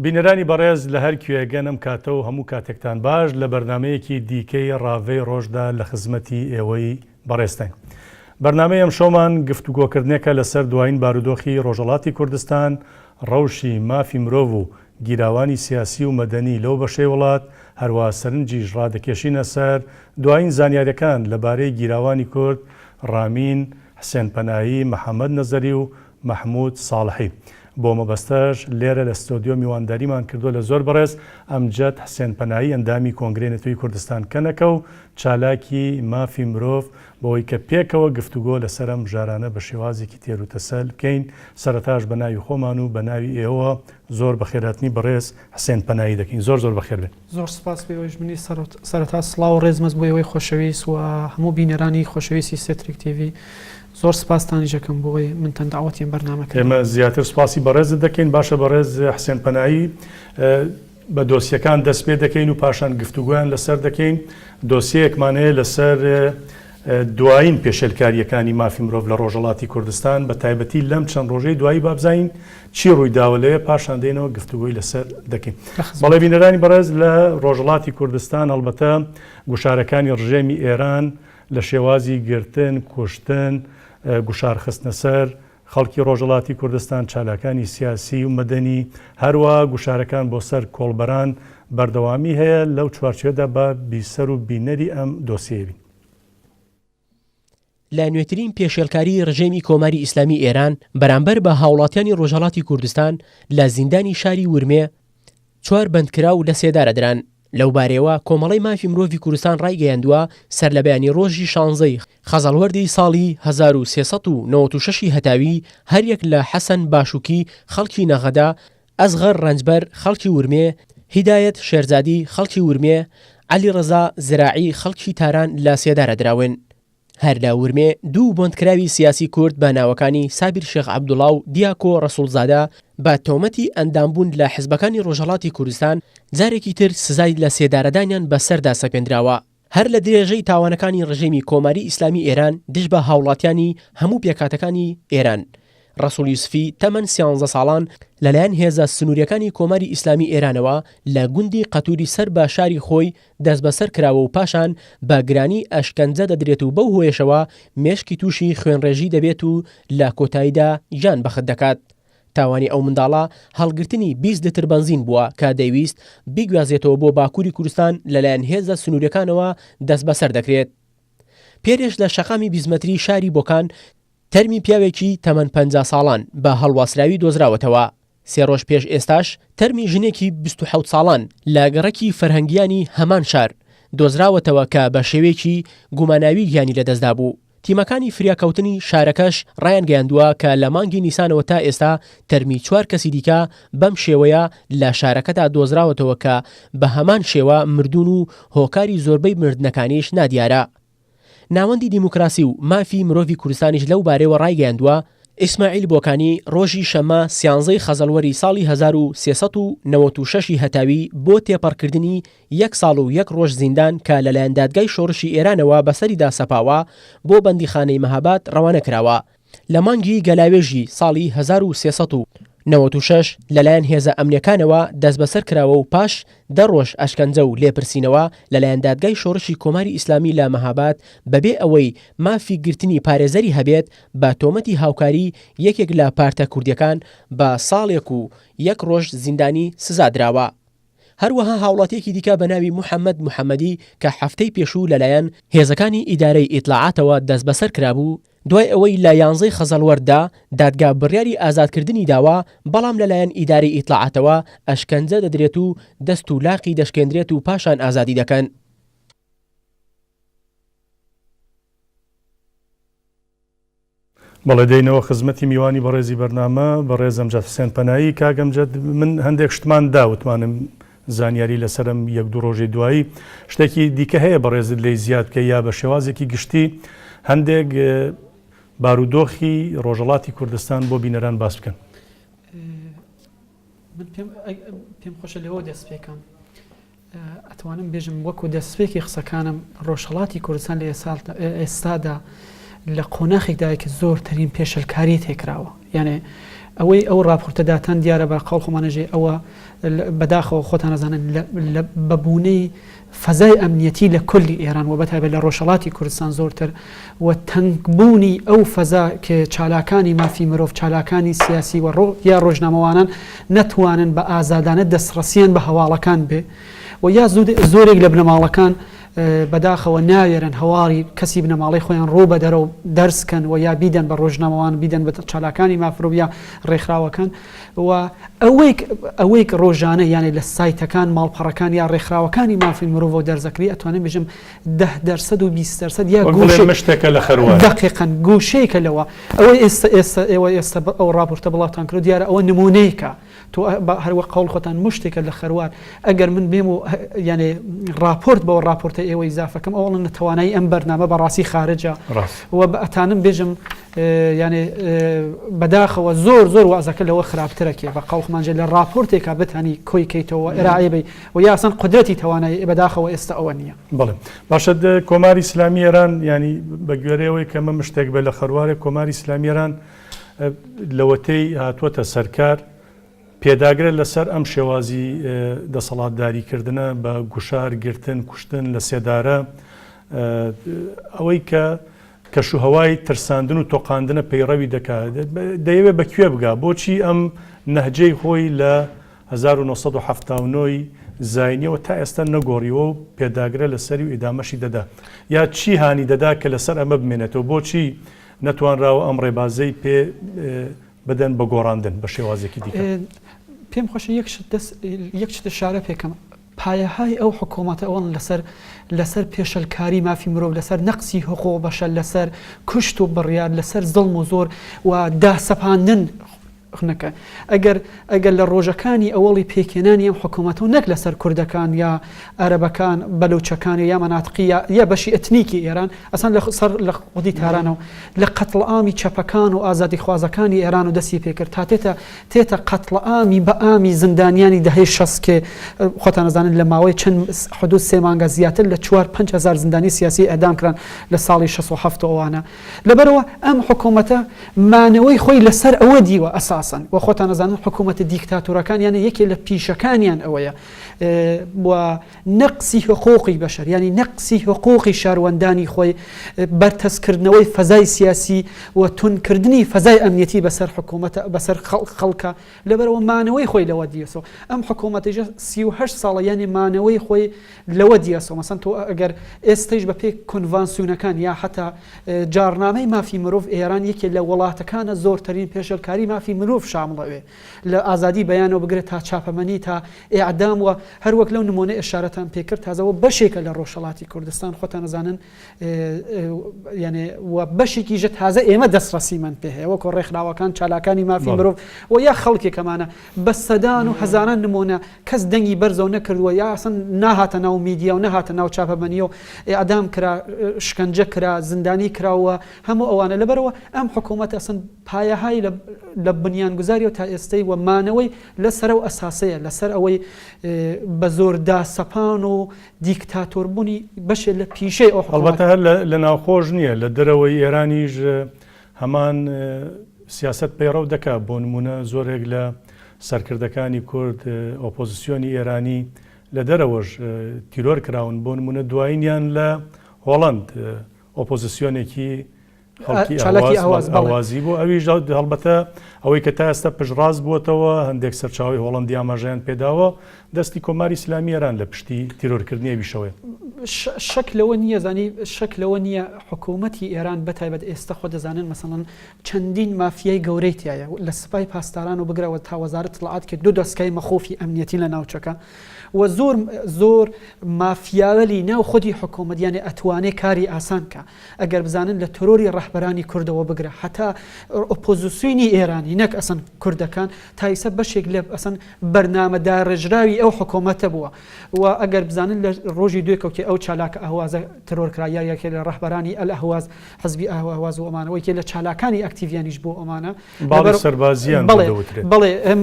بینەرانی بەڕێز لە هەر کوێ گەن ئەم کاتە و هەموو کاتێکتان باش لە بەرنامەیەکی دیکەی ڕاڤەی ڕۆژدا لە خزمەتی ئێوەی بەڕێزتاین. بەرنامەی ئەمشەومان گفتوگۆکردنێکە لەسەر دوایین بارودۆخی ڕۆژهەڵاتی کوردستان، ڕەوشی مافی مرۆڤ و گیراوانی سیاسی و مەدەنی لەو بەشەی وڵات، هەروا سەرنجیش ڕادەکێشینە سەر دوایین زانیاریەکان لە بارەی گیراوانی کورد ڕامین حسێن پەناهی، محەمەد نەزەری و مەحمود ساڵحی. بۆ مەبەستەش لێرە لە ستۆدیۆ میوانداریمان کردووە لە زۆر بەڕێز ئەمجەد حسێن پەناهی ئەندامی کۆنگرەی نەتەوەیی کوردستان کەنەکە و چالاکی مافی مرۆڤ بەوەی کە پێکەوە گفتوگۆ لەسەر ئەم مژارانە بە شێوازێکی تێروتەسەل بکەین سەرەتاش بە ناوی خۆمان و بە ناوی ئێوە زۆر بەخێرهاتنی بەڕێز حسێن پەناهی دەکەین زۆر زۆر بەخێر بێن. زۆر سپاس بۆ ئێوەیش منیش سەرەتا سڵاو و ڕێزمەز بۆ ئێوەی خۆشەویست و هەموو بینەرانی خۆشەویستی سێتریک تیڤی زۆر سپاستانیش ئەکەم بۆ ئەوەی منتان دەعوەتی ئەم بەرنامە کردووە. ئێمە زیاتر سپاسی بەڕێزت دەکەین. باشە بەڕێز حسێن پەناهی بە دۆسیەکان دەست پێ دەکەین و پاشان گفتوگۆیان لەسەر دەکەین. دۆسیەیەکمان هەیە لەسەر دوایین پێشێلکارییەکانی مافی مرۆڤ لە ڕۆژهەڵاتی کوردستان بە تایبەتی لەم چەند ڕۆژەی دوایی با بزانین چی ڕووی داوە لەوێ پاشان دێینەوە گفتوگۆی لەسەر دەکەین. بەڵێ بینەرانی بەڕێز لە ڕۆژهەڵاتی کوردستان هەڵبەتە گوشارەکانی ڕژێمی ئێران لە شێوازی گرتن، کوشتن، گوشار خستنە سەر خەڵکی ڕۆژهەڵاتی کوردستان، چالاکانی سیاسی و مەدەنی، هەروا گوشارەکان بۆ سەر کۆڵبەران بەردەوامی هەیە، لەو چوارچێوەدا با بیسەر و بینەری ئەم دۆسیەیە بین. لە نوێترین پێشێلکاریی ڕژێمی کۆماری ئیسلامی ئێران بەرامبەر بە هاوڵاتیانی ڕۆژهەڵاتی کوردستان لە زیندانی شاری ورمێ چوار بەندکراو لە سێدارە دران. لەوبارەیەوە کۆمەڵەی مافی مرۆڤی کوردستان ڕایگەیاندووە، سەرلەبەیانی ڕۆژی شانزەی خەزەڵوەردی ساڵی 1396 ی هەتاوی هەریەک لە حەسەن باشوکی خەڵکی نەغەدە، ئەسغەر ڕەنجبەر خەڵکی ورمێ، هیدایەت شێرزادی خەڵکی ورمێ، عەلیڕەزا زراعی خەڵکی تاران لە سێدارە دراون. هەر لە ورمێ دوو بەندکراوی سیاسی کورد بە ناوەکانی سابیر شێخ عەبدوڵا و دیاکۆ ڕەسوڵزادە بە تۆمەتی ئەندامبوون لە حزبەکانی ڕۆژهەڵاتی کوردستان جارێکی تر سزای لە سێدارەدانیان بەسەردا سەپێندراوە. هەر لە درێژەی تاوانەکانی ڕژێمی کۆماری ئیسلامی ئێران دژ بە هاوڵاتیانی هەموو پێکهاتەکانی ئێران، ڕەسوڵ یوسفی تەمەن سیانزە ساڵان لەلایەن هێزە سنوورییەکانی کۆماری ئیسلامی ئێرانەوە لە گوندی قەتوری سەر بە شاری خۆی دەستبەسەر کراوە و پاشان بە گرانی ئەشکەنجە دەدرێت و بەو هۆیەشەوە مێشکی تووشی خوێنڕێژی دەبێت و لە کۆتاییدا گیان بەخت دەکات. تاوانی ئەو منداڵە هەڵگرتنی 20 لتر بەنزین بووە کە دەیویست بیگوازێتەوە بۆ باکووری کوردستان لەلایەن هێزە سنوورییەکانەوە دەستبەسەر دەکرێت. پێرێش لە شەقامی 20 مەتری شاری بۆکان تەرمی پیاوێکی تەمەن 50 ساڵان بە هەڵواسراوی دۆزراوەتەوە. سێ ڕۆژ پێش ئێستاش تەرمی ژنێکی 27 ساڵان لە گەڕەکی فەرهەنگیانی هەمان شار دۆزراوەتەوە کە بە شێوەیەکی گوماناوی گیانی لەدەستدابوو. تیمەکانی فریاکەوتنی شارەکەش ڕایانگەیاندووە کە لە مانگی نیسانەوە تا ئێستا تەرمی چوار کەسی دیکە بەم شێوەیە لە شارەکەدا دۆزراوەتەوە کە بە هەمان شێوە مردوون و هۆکاری زۆربەی مردنەکانیش نادیارە. ناوەندی دیموکراسی و مافی مرۆڤی کوردستانیش لەو بارەیەوە ڕایگەیاندووە، ئیسماعیل بۆکانی ڕۆژی شەممە سیانزەی خەزەڵوەری ساڵی 1396 ی هەتاوی بۆ تێپەڕکردنی یەک ساڵ و یەک ڕۆژ زیندان کە لەلایەن دادگای شۆڕشی ئێرانەوە بەسەریدا سەپاوە بۆ بەندیخانەی مەهاباد ڕەوانە کراوە. لە مانگی گەلاوێژی ساڵی 1396 لەلایەن هێزە ئەمنیەکانەوە دەستبەسەر کراوە و پاش دە ڕۆژ ئەشکەنجە و لێپرسینەوە لەلایەن دادگای شۆڕشی کۆماری ئیسلامی لە مەهاباد بەبێ ئەوەی مافی گرتنی پارێزەری هەبێت بە تۆمەتی هاوکاری یەکێک لە پارتە کوردیەکان بە ساڵێک و یەک ڕۆژ زیندانی سزا دراوە. هەروەها هاوڵاتییەکی دیکە بە ناوی محەمەد محەمەدی کە هەفتەی پێشوو لەلایەن هێزەکانی ئیدارەی ئیتلاعاتەوە دەستبەسەر کرابوو، دوای ئەوەی لە یانزەی خەزەڵوەردا دادگا بڕیاری ئازادکردنی داوە، بەڵام لەلایەن ئیدارەی ئیتلاعاتەوە ئەشکەنجە دەدرێت و دەست و لاقی دەشکێندرێت و پاشان ئازادی دەکەن. بەڵێ دێینەوە خزمەتی میوانی بەڕێزی بەرنامە، بەڕێز ئەمجەد حوسێن پەنایی. کاک ئەمجەد من هەندێک شتمان دا وتمانم زانیاری لەسەر ئەم یەک دوو ڕۆژەی دوایی، شتێکی دیکە هەیە بەڕێزت لێی زیاد بکەی یا بە شێوازێکی گشتی هەندێک بارودۆخی ڕۆژهەڵاتی کوردستان بۆ بینەران باس بکەن؟ من پێم خۆشە لەوە دەست پێکەم ئەتوانم بێژم وەکو دەستپێکی قسەکانم ڕۆژهەڵاتی کوردستان لە ئێستادا لە قۆناخێکدایە کە زۆرترین پێشلکاری تێکراوە یانێ. ئەوەی ئەو ڕاپۆرتە داتان دیارە بە قەوڵ خۆمان ئەژێ ئەوە بەداخەوە خۆتان ئەزانن لە بە بوونەی فەزای ئەمنیەتی لە کولی ئێران و بەتایبەت لە ڕۆژهەڵاتی کوردستان زۆرتر و تەنگ بوونی ئەو فەزا کە چالاکانی مافی مرۆڤ چالاکانی سیاسی و ڕۆ یا ڕۆژنامەوانان نەتوانن بە ئازادانە دەستڕەسیان بە هەواڵەکان بێ و یا زۆرێک لە بنەماڵەکان بەداخەوە ناوێرن هەواڵی کەسی بنەماڵەی خۆیان ڕوو بە دەرەوە دەرس کەن و یا بیدەن بە ڕۆژنامەوان بیدەن بە چالاکانی مافرۆڤ یا ڕێکخراوەکان و ئەوەی ئەوەی ڕۆژانە یانێ لە سایتەکان ماڵپەڕەکان یا ڕێکخراوەکانی مافی مرۆڤەوە دەرزەکری ئەتوانم بژم 10 دەرسەد و 20 دەرسەد یا گوشەی مشتێکە لە خەروار دەقیقەن گوشەیەکە لەوە ئەوەی ئێستا ئێستا ئێوە ئێستا ئەو ڕاپۆرتە بڵاوتان کرد دیارە ئەوە نمونەیەکە تۆ هەر وەک قەوڵ خۆتان مشتێکە لە خەروار ئەگەر من بێم و یانێ ڕاپۆرت بەوە ڕاپۆرتە ئێوە ئیزافەکەم ئەوڵە لە توانایی ئەم بەرنامە بەڕاستی خارجە و بە ئەتانم بێژم یانێ بەداخەوە زۆر زۆر وازەکە لەوە خراپترەکێ بە قەوڵ لە ڕاپۆرتێکا بتانی کۆی کەیتەوە ئێرائێ بی و یاسان قدرەتی توانایی بەداخەوە ئێستا ئەوە نییە. بەڵێ باشە کۆماری ئیسلامی ئێران ینی بە گوێرەیەوەی کەمە مشتێک بە لە خەروارێک کۆماری ئیسلامی ئێران لەوەتەی هاتووەتە سەرکار پێداگرە لەسەر ئەم شێوازی دەسەڵاتداریکردنە بە گوشار، گرتن، کوشتن، لەسێدارە، ئەوەی کە کەشوهەوای ترساندن و تۆقاندنە پەیڕەوی دەکا، دەیەوێت بە کوێ بگا؟ بۆچی ئەم نەهجەی خۆی لە 1979 ی زاینیەوە تا ئێستا نەگۆڕیوە و پێداگرە لەسەری و ئیدامەشی دەدا؟ یا چی هانی دەدا کە لەسەر ئەمە بمێنێتەوە؟ بۆچی نەتوانراوە ئەم ڕێبازەی پێ بدەن بە گۆڕاندن بە شێوازێکی دیکە. پێم خۆشە یەک شت دەست یەک شت ئشارە پێکەم پایەهای ئەو حکۆمەتە ئەوەن لەسەر لەسەر پێشەلکاری مافی مرۆڤ لەسەر نەقسی حقوق بەشەر لەسەر کوشت و بڕیار لەسەر زڵم و زۆر و داسەپاندن نەکە ئەگەر ئەگەر لە ڕۆژەکانی ئەوەڵی پێکهێنانی ئەم حکوومەتە و نەک لەسەر کوردەکان یا عەرەبەکان، بەلوچەکان یا مەناتقی یا یا بەشی ئەتنیکی ئێران، ئەسڵەن لە سەر لە خودی تارانەوە لە قەتڵعامی چەپەکان و ئازادیخوازەکانی ئێران و دەستی پێکرد تا تێتە تێتە قەتڵعامی بەئامی زیندانیانی دەهەی شەست کێ خۆتان ئەزانن لە ماوەی چەند حدود سێ مانگە زیاتر لە چوار پەنج هەزار زیندانی سیاسی ئێعدام کران لە ساڵی 67 و ئەوانە لەبەرئەوە ئەم حکومەتە مانەوەی خۆی لەسەر ئەوە دیوە ئەساسەن و خۆتان ئەزانن حکومەتە دیکتاتۆرەکان یانە یەکێ لە پیشەکانیان ئەوەیە و نەقسی حقوقی بەشەر یانی نەقسی حقوقی شاروەندانی خۆی بەرتەسکردنەوەی فەزای سیاسی و تونکردنی فەزای ئەمنیەتی بەسەر حکومەتە بەسەر خەڵکە لەبەرئەوە مانەوەی خۆی لەوە دیەسەوە ئەم حکومەتەیشە 38 ساڵە یانی مانەوەی خۆی لەوە دیەسەوە مەسەن تۆ ئەگەر ئێستەیش بە پێی کۆنڤانسیونەکان یا حەتا جاڕنامەی مافی مرۆڤ ئێران یەکێ لە وڵاتەکانە زۆرترین پێشێلکاری مافی مرۆڤ شامڵەوێ لە ئازادی بەیانەوە بگرە تا چاپەمەنی تا ئێعدام و هەروەک لەو نمۆنە ئێشارەتان پێکرد تازەوە بەشێکە لە ڕۆژهەڵاتی کوردستان خۆتان ئەزانن یانێ و بەشێکیشە تازە ئێمە دەستڕەسیمان پێ هەیە وەکۆ ڕێکخراوەکان چالاکانی مافی مرۆڤ و یا خەڵکێکەمانە بە سەدان و هەزاران نمۆنە کەس دەنگی بەرزەوە نەکردووە یا ئەسن ناهاتە ناو میدیا و نەهاتە ناو چاپەمەنی و ئێعدام کرا شکەنجە کرا زیندانی کراوە هەموو ئەوانە لەبەرەوە ئەم حکوومەت ئەسن پایەهای لە بنیانگوزاری و تا ئێستەی و مانەوەی لەسەر ئەو ئەساسەیە لەسەر ئەوەی بە زۆر داسەپان و دیکتاتۆربوونی بەشێ لە پیشەی ئەو حکوومەتە. ئەڵبەتە هەر لە ناوخۆش نییە، لە دەرەوەی ئێرانیش هەمان سیاسەت پەیڕەو دەکا، بۆ نموونە زۆرێک لە سەرکردەکانی کورد، ئۆپۆزسیۆنی ئێرانی لە دەرەوەش تیرۆر کراون، بۆ نموونە دوایینیان لە هۆڵەند ئۆپۆزسیۆنێکی خەڵکی چالاکی ئەهواز بەڵێ. ئەهوازی بوو ئەویش هەڵبەتە ئەوەی کە تا ئێستا پشتڕاست بووەتەوە هەندێک سەرچاوەی هۆڵەندی ئاماژەیان پێداوە دەستی کۆماری ئیسلامی ئێران لە پشتی تیرۆرکردنی ئەویشەوەیە. شک لەوە نییە زانی شک لەوە نییە حکوومەتی ئێران بەتایبەت ئێستا خۆ دەزانن مەسەڵەن چەندین مافیای گەورەی تایە لە سپای پاسداران و بگرەوە تا وەزارەت اطلاعات کە دوو دەستگای مەخوفی ئەمنیەتی لە ناوچەکە و زۆر زۆر مافیاوەلی ناو خودی حکوومەت یانێ ئەتوانێ کاری ئاسان کە ئەگەر بزانن لە ترۆری ڕەهبەرانی کوردەوە بگرە هەتا ئۆپۆزیسیۆنی ئێرانی نەک ئەسەن کوردەکان تا ئیسە بەشێک لە ئەسەن بەرنامە داڕێژراوی ئەو حکۆمەتە بووە و ئەگەر بزانن لە ڕۆژی دوێ کەوتێ ئەو چالاکە ئەهوازە ترۆر کرا یا یەکێ لە ڕەهبەرانی ئەلئەهواز حزبی ئەهواز و ئەمانە وەکێ لە چالاکانی ئەکتیڤیانیش بۆ ئەمانە باڵی سەربازیان بەڵێ بەڵێ ئەم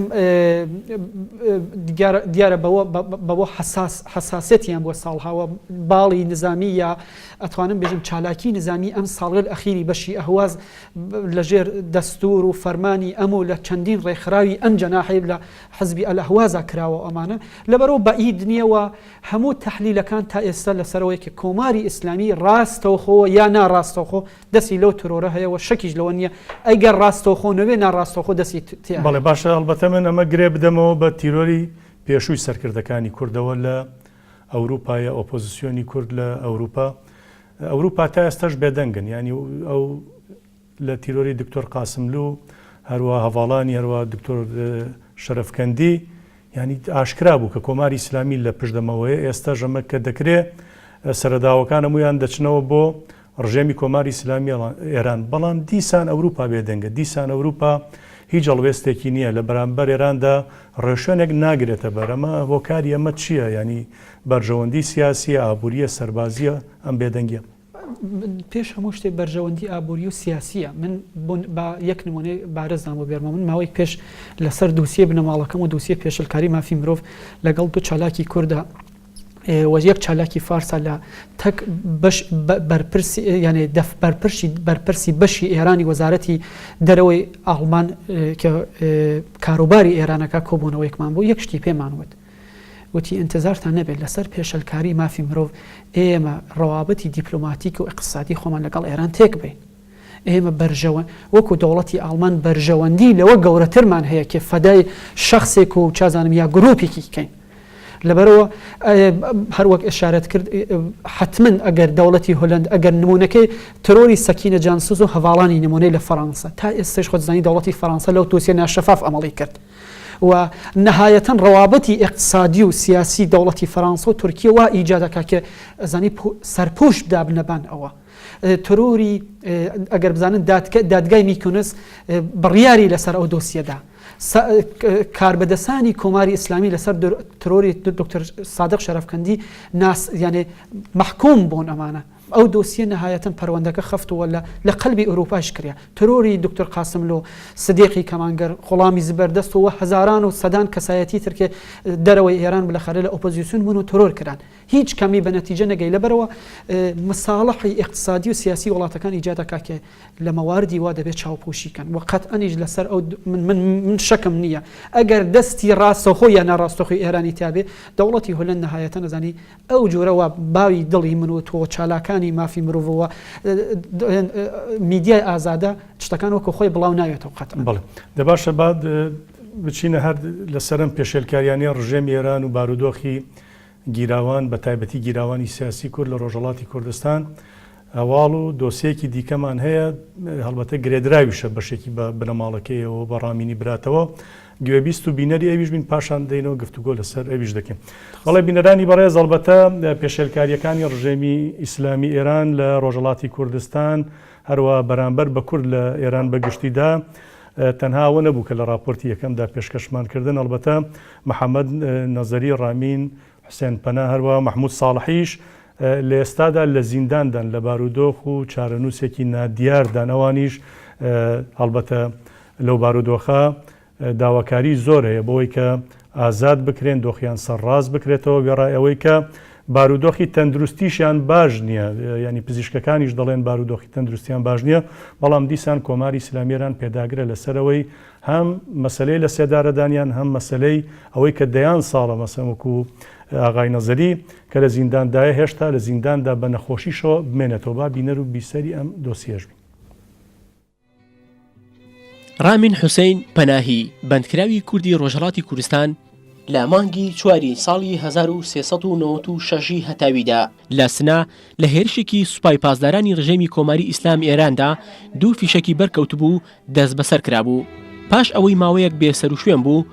دیارە دیارە بەوە بەوە حەساس حەساسیەتیان بووە ساڵهاوە باڵی نزامی یا ئەتوانم بێژم چالاکی نزامی ئەم ساڵەیل ئەخیری بە. بەشی ئەهواز لەژێر دەستوور و فەرمانی ئەم و لە چەندین ڕێکخراوی ئەم جەناحەی لە حزبی ئەلئەهوازا کراوە و ئەمانە لەبەرئەوە بەعید نییە و هەموو تەحلیلەکان تا ئێستا لەسەرەوەیە کە کۆماری ئیسلامی ڕاستەوخۆ یا ناڕاستەوخۆ دەستی لەو ترۆرە هەیە و شەکیش لەوە نییە ئەگەر ڕاستەوخۆ نەبێ ناڕاستەوخۆ دەستی تێ هەیە. بەڵێ باشە هەڵبەتە من ئەمە گرێ بدەمەوە بە تیرۆری پێشووی سەرکردەکانی کوردەوە لە ئەوروپا یا ئۆپۆزسیۆنی کورد لە ئەوروپا ئەوروپا تا ئێستاش بێدەنگن یانی ئەو لە تیرۆری دکتۆر قاسملوو هەروە هەڤاڵانی هەروە دکتۆر شەرەفکەندی یانی ئاشکرا بوو کە کۆماری ئیسلامی لە پشت ئەمەوەیە، ئێستاش ئەمە کە دەکرێ سەرەداوەکان هەموویان دەچنەوە بۆ ڕژێمی کۆماری ئیسلامی ئێران، بەڵام دیسان ئەوروپا بێدەنگە، دیسان ئەوروپا هیچ هەڵوێستێکی نییە لە بەرامبەر ئێراندا ڕێوشوێنێک ناگرێتە بەر، ئەمە هۆکاری ئەمە چییە؟ یانی بەرژەوەندی سیاسییە، ئابوورییە، سەربازییە ئەم بێدەنگییە؟ پێش هەموو شتێک بەرژەوەندی ئابووری و سیاسییە. من با یەک نموونەی بارزتان بۆ بێرمەوە. من ماوەیەک پێش لەسەر دوسیەی بنەماڵەکەم و دوسیەی پێشلکاری مافی مرۆڤ لەگەڵ دوو چالاکی کوردە و یەک چالاکی فارسە لە تەک بەش بەرپرسی یانێ دەف بەرپرسی بەرپرسی بەشی ئێرانی وەزارەتی دەرەوەی ئاڵمان کە کاروباری ئێرانەکە کۆبوونەوەیەکمان بوو یەک شتی پێمان وت. وتی ئینتزارتان نەبێت لەسەر پێشەلکاری مافی مرۆڤ ئێمە ڕەوابتی دیپلۆماتیک و ئیقتسادی خۆمان لەگەڵ ئێران تێک بەین. ئێمە بەرژەوە وەکو دەوڵەتی ئاڵمان بەرژەوەندی لەوە گەورەترمان هەیە کە فەدای شەخسێک و چازانم یا گروپێکی کەین. لەبەرئەوە هەر وەک ئشارەت کرد حەتمەن ئەگەر دەوڵەتی هولەند ئەگەر نمونەکەی ترۆری سەکینە جانسز و هەڤاڵانی نمونەی لە فەرانسە تا ئێستەش خۆت زانی دەوڵەتی فەرانسە لەو دۆسیە ناشەفاف ئەمەڵی کرد. و نەهایەتەن ڕەوابتی ئیقتسادی و سیاسی دەوڵەتی فەرانسە و تورکیە وا ئیجاد ئەکا کە ئەزانی سەرپۆش دابنە بان ئەوە ترۆری ئەگەر بزانن دادگای میکونس بڕیاری لەسەر ئەو دۆسیە دا کاربەدەسانی کۆماری ئیسلامی لەسەر ترۆری دکتۆر سادق شەرەفکەندی ناس یانێ مەحکوم بوون ئەمانە ئەو دۆسیە نەهایەتەن پەروەندەکە خەفت و لە لە قەلبی ئورووپایش کریا. ترۆری دوکتور قاسملوو، سدیقی کەمانگەر، غوڵامی زبەردەست و هەزاران و سەدان کەسایەتی تر کە دەرەوەی ئێران بلەخەرە لە ئۆپۆزیسیون بوون و ترۆر کران. هیچ کامی بە نەتیجە نەگەی. لەبەرئەوە مساڵحی ئیقتسادی و سیاسی وڵاتەکان ئیجاد ئەکا کە لە مەواردی وا دەبێ چاوپۆشی کەن و قەتئەنیش لە سەر ئەو من من من شەکم نییە ئەگەر دەستی ڕاستەوخۆ یا ناڕاستەوخۆی ئێرانی تیا بێ دەوڵەتی هولەند نەهایەتەن ئەزانی ئەو جۆرە وا باوی دڵی من و تۆ و چالاکانی مافی مرۆڤ و میدیای ئازادە شتەکان وەکو خۆی بڵاو ناوێتەوە قەتعەن. بەڵێ دە باشە با بچینە هەر لەسەر ئەم پێشێلکاریانەی ڕژێمی ئێران و بارودۆخی گیراوان بە تایبەتی گیراوانی سیاسی کورد لە ڕۆژهەڵاتی کوردستان هەواڵ و دۆسیەکی دیکەمان هەیە، هەڵبەتە گرێدراویشە بەشێکی بە بنەماڵەکەیەوە و بە ڕامینی براتەوە، گوێبیست و بینەری ئەویش بین، پاشان دێینەوە گفتوگۆ لەسەر ئەویش دەکەین. بەڵێ بینەرانی بەڕێز، هەڵبەتە پێشێلکارییەکانی ڕژێمی ئیسلامی ئێران لە ڕۆژهەڵاتی کوردستان، هەروەها بەرامبەر بە کورد لە ئێران بە گشتیدا، تەنها ئەوە نەبوو کە لە ڕاپۆرتی یەکەمدا پێشکەشمان کردن، هەڵبەتە محەمەد نەزەری، ڕامین حوسێن پەنا، هەروەها مەحمود ساڵحیش لە ئێستادا لە زینداندان، لە بارودۆخ و چارەنووسێکی نادیاردان، ئەوانیش هەڵبەتە لەو بارودۆخە داواکاری زۆر هەیە بۆی کە ئازاد بکرێن، دۆخیان سەرڕاست بکرێتەوە، وێڕای ئەوەی کە بارودۆخی تەندروستیشیان باش نییە، یانی پزیشکەکانیش دەڵێن بارودۆخی تەندروستیان باش نییە، بەڵام دیسان کۆماری ئیسلامی ئێران پێداگرە لەسەر ئەوەی هەم مەسەلەی لەسێدارەدانیان، هەم مەسەلەی ئەوەی کە دەیان ساڵە مەسەلەن وەکوو ئاغای نەزەری کە لە زینداندایە هێشتا لە زینداندا بە نەخۆشیشەوە بمێنێتەوە. با بینەر و بیسەری ئەم دۆسیەش بین. ڕامین حوسەین پەناهی، بەندکراوی کوردی ڕۆژهەڵاتی کوردستان، لە مانگی چواری ساڵی 1396 ی هەتاویدا لە سنە لە هێرشێکی سوپای پاسدارانی ڕژێمی کۆماری ئیسلام ئێراندا دوو فیشەکی بەرکەوتبوو و دەستبەسەر کرابوو. پاش ئەوەی ماوەیەک بێ سەروشوێن بوو،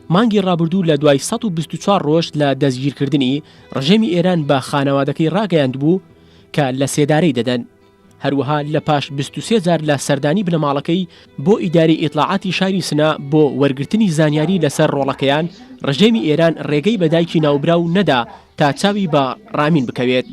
مانگی ڕابردوو لە دوای 124 ڕۆژ لە دەستگیرکردنی، ڕژێمی ئێران بە خانەوادەکەی ڕاگەیاندبوو کە لە سێدارەی دەدەن. هەروەها لە پاش 23 جار لە سەردانی بنەماڵەکەی بۆ ئیدارەی ئیتڵاعاتی شاری سنە بۆ وەرگرتنی زانیاری لەسەر ڕۆڵەکەیان، ڕژێمی ئێران ڕێگەی بە دایکی ناوبراو نەدا تا چاوی بە ڕامین بکەوێت.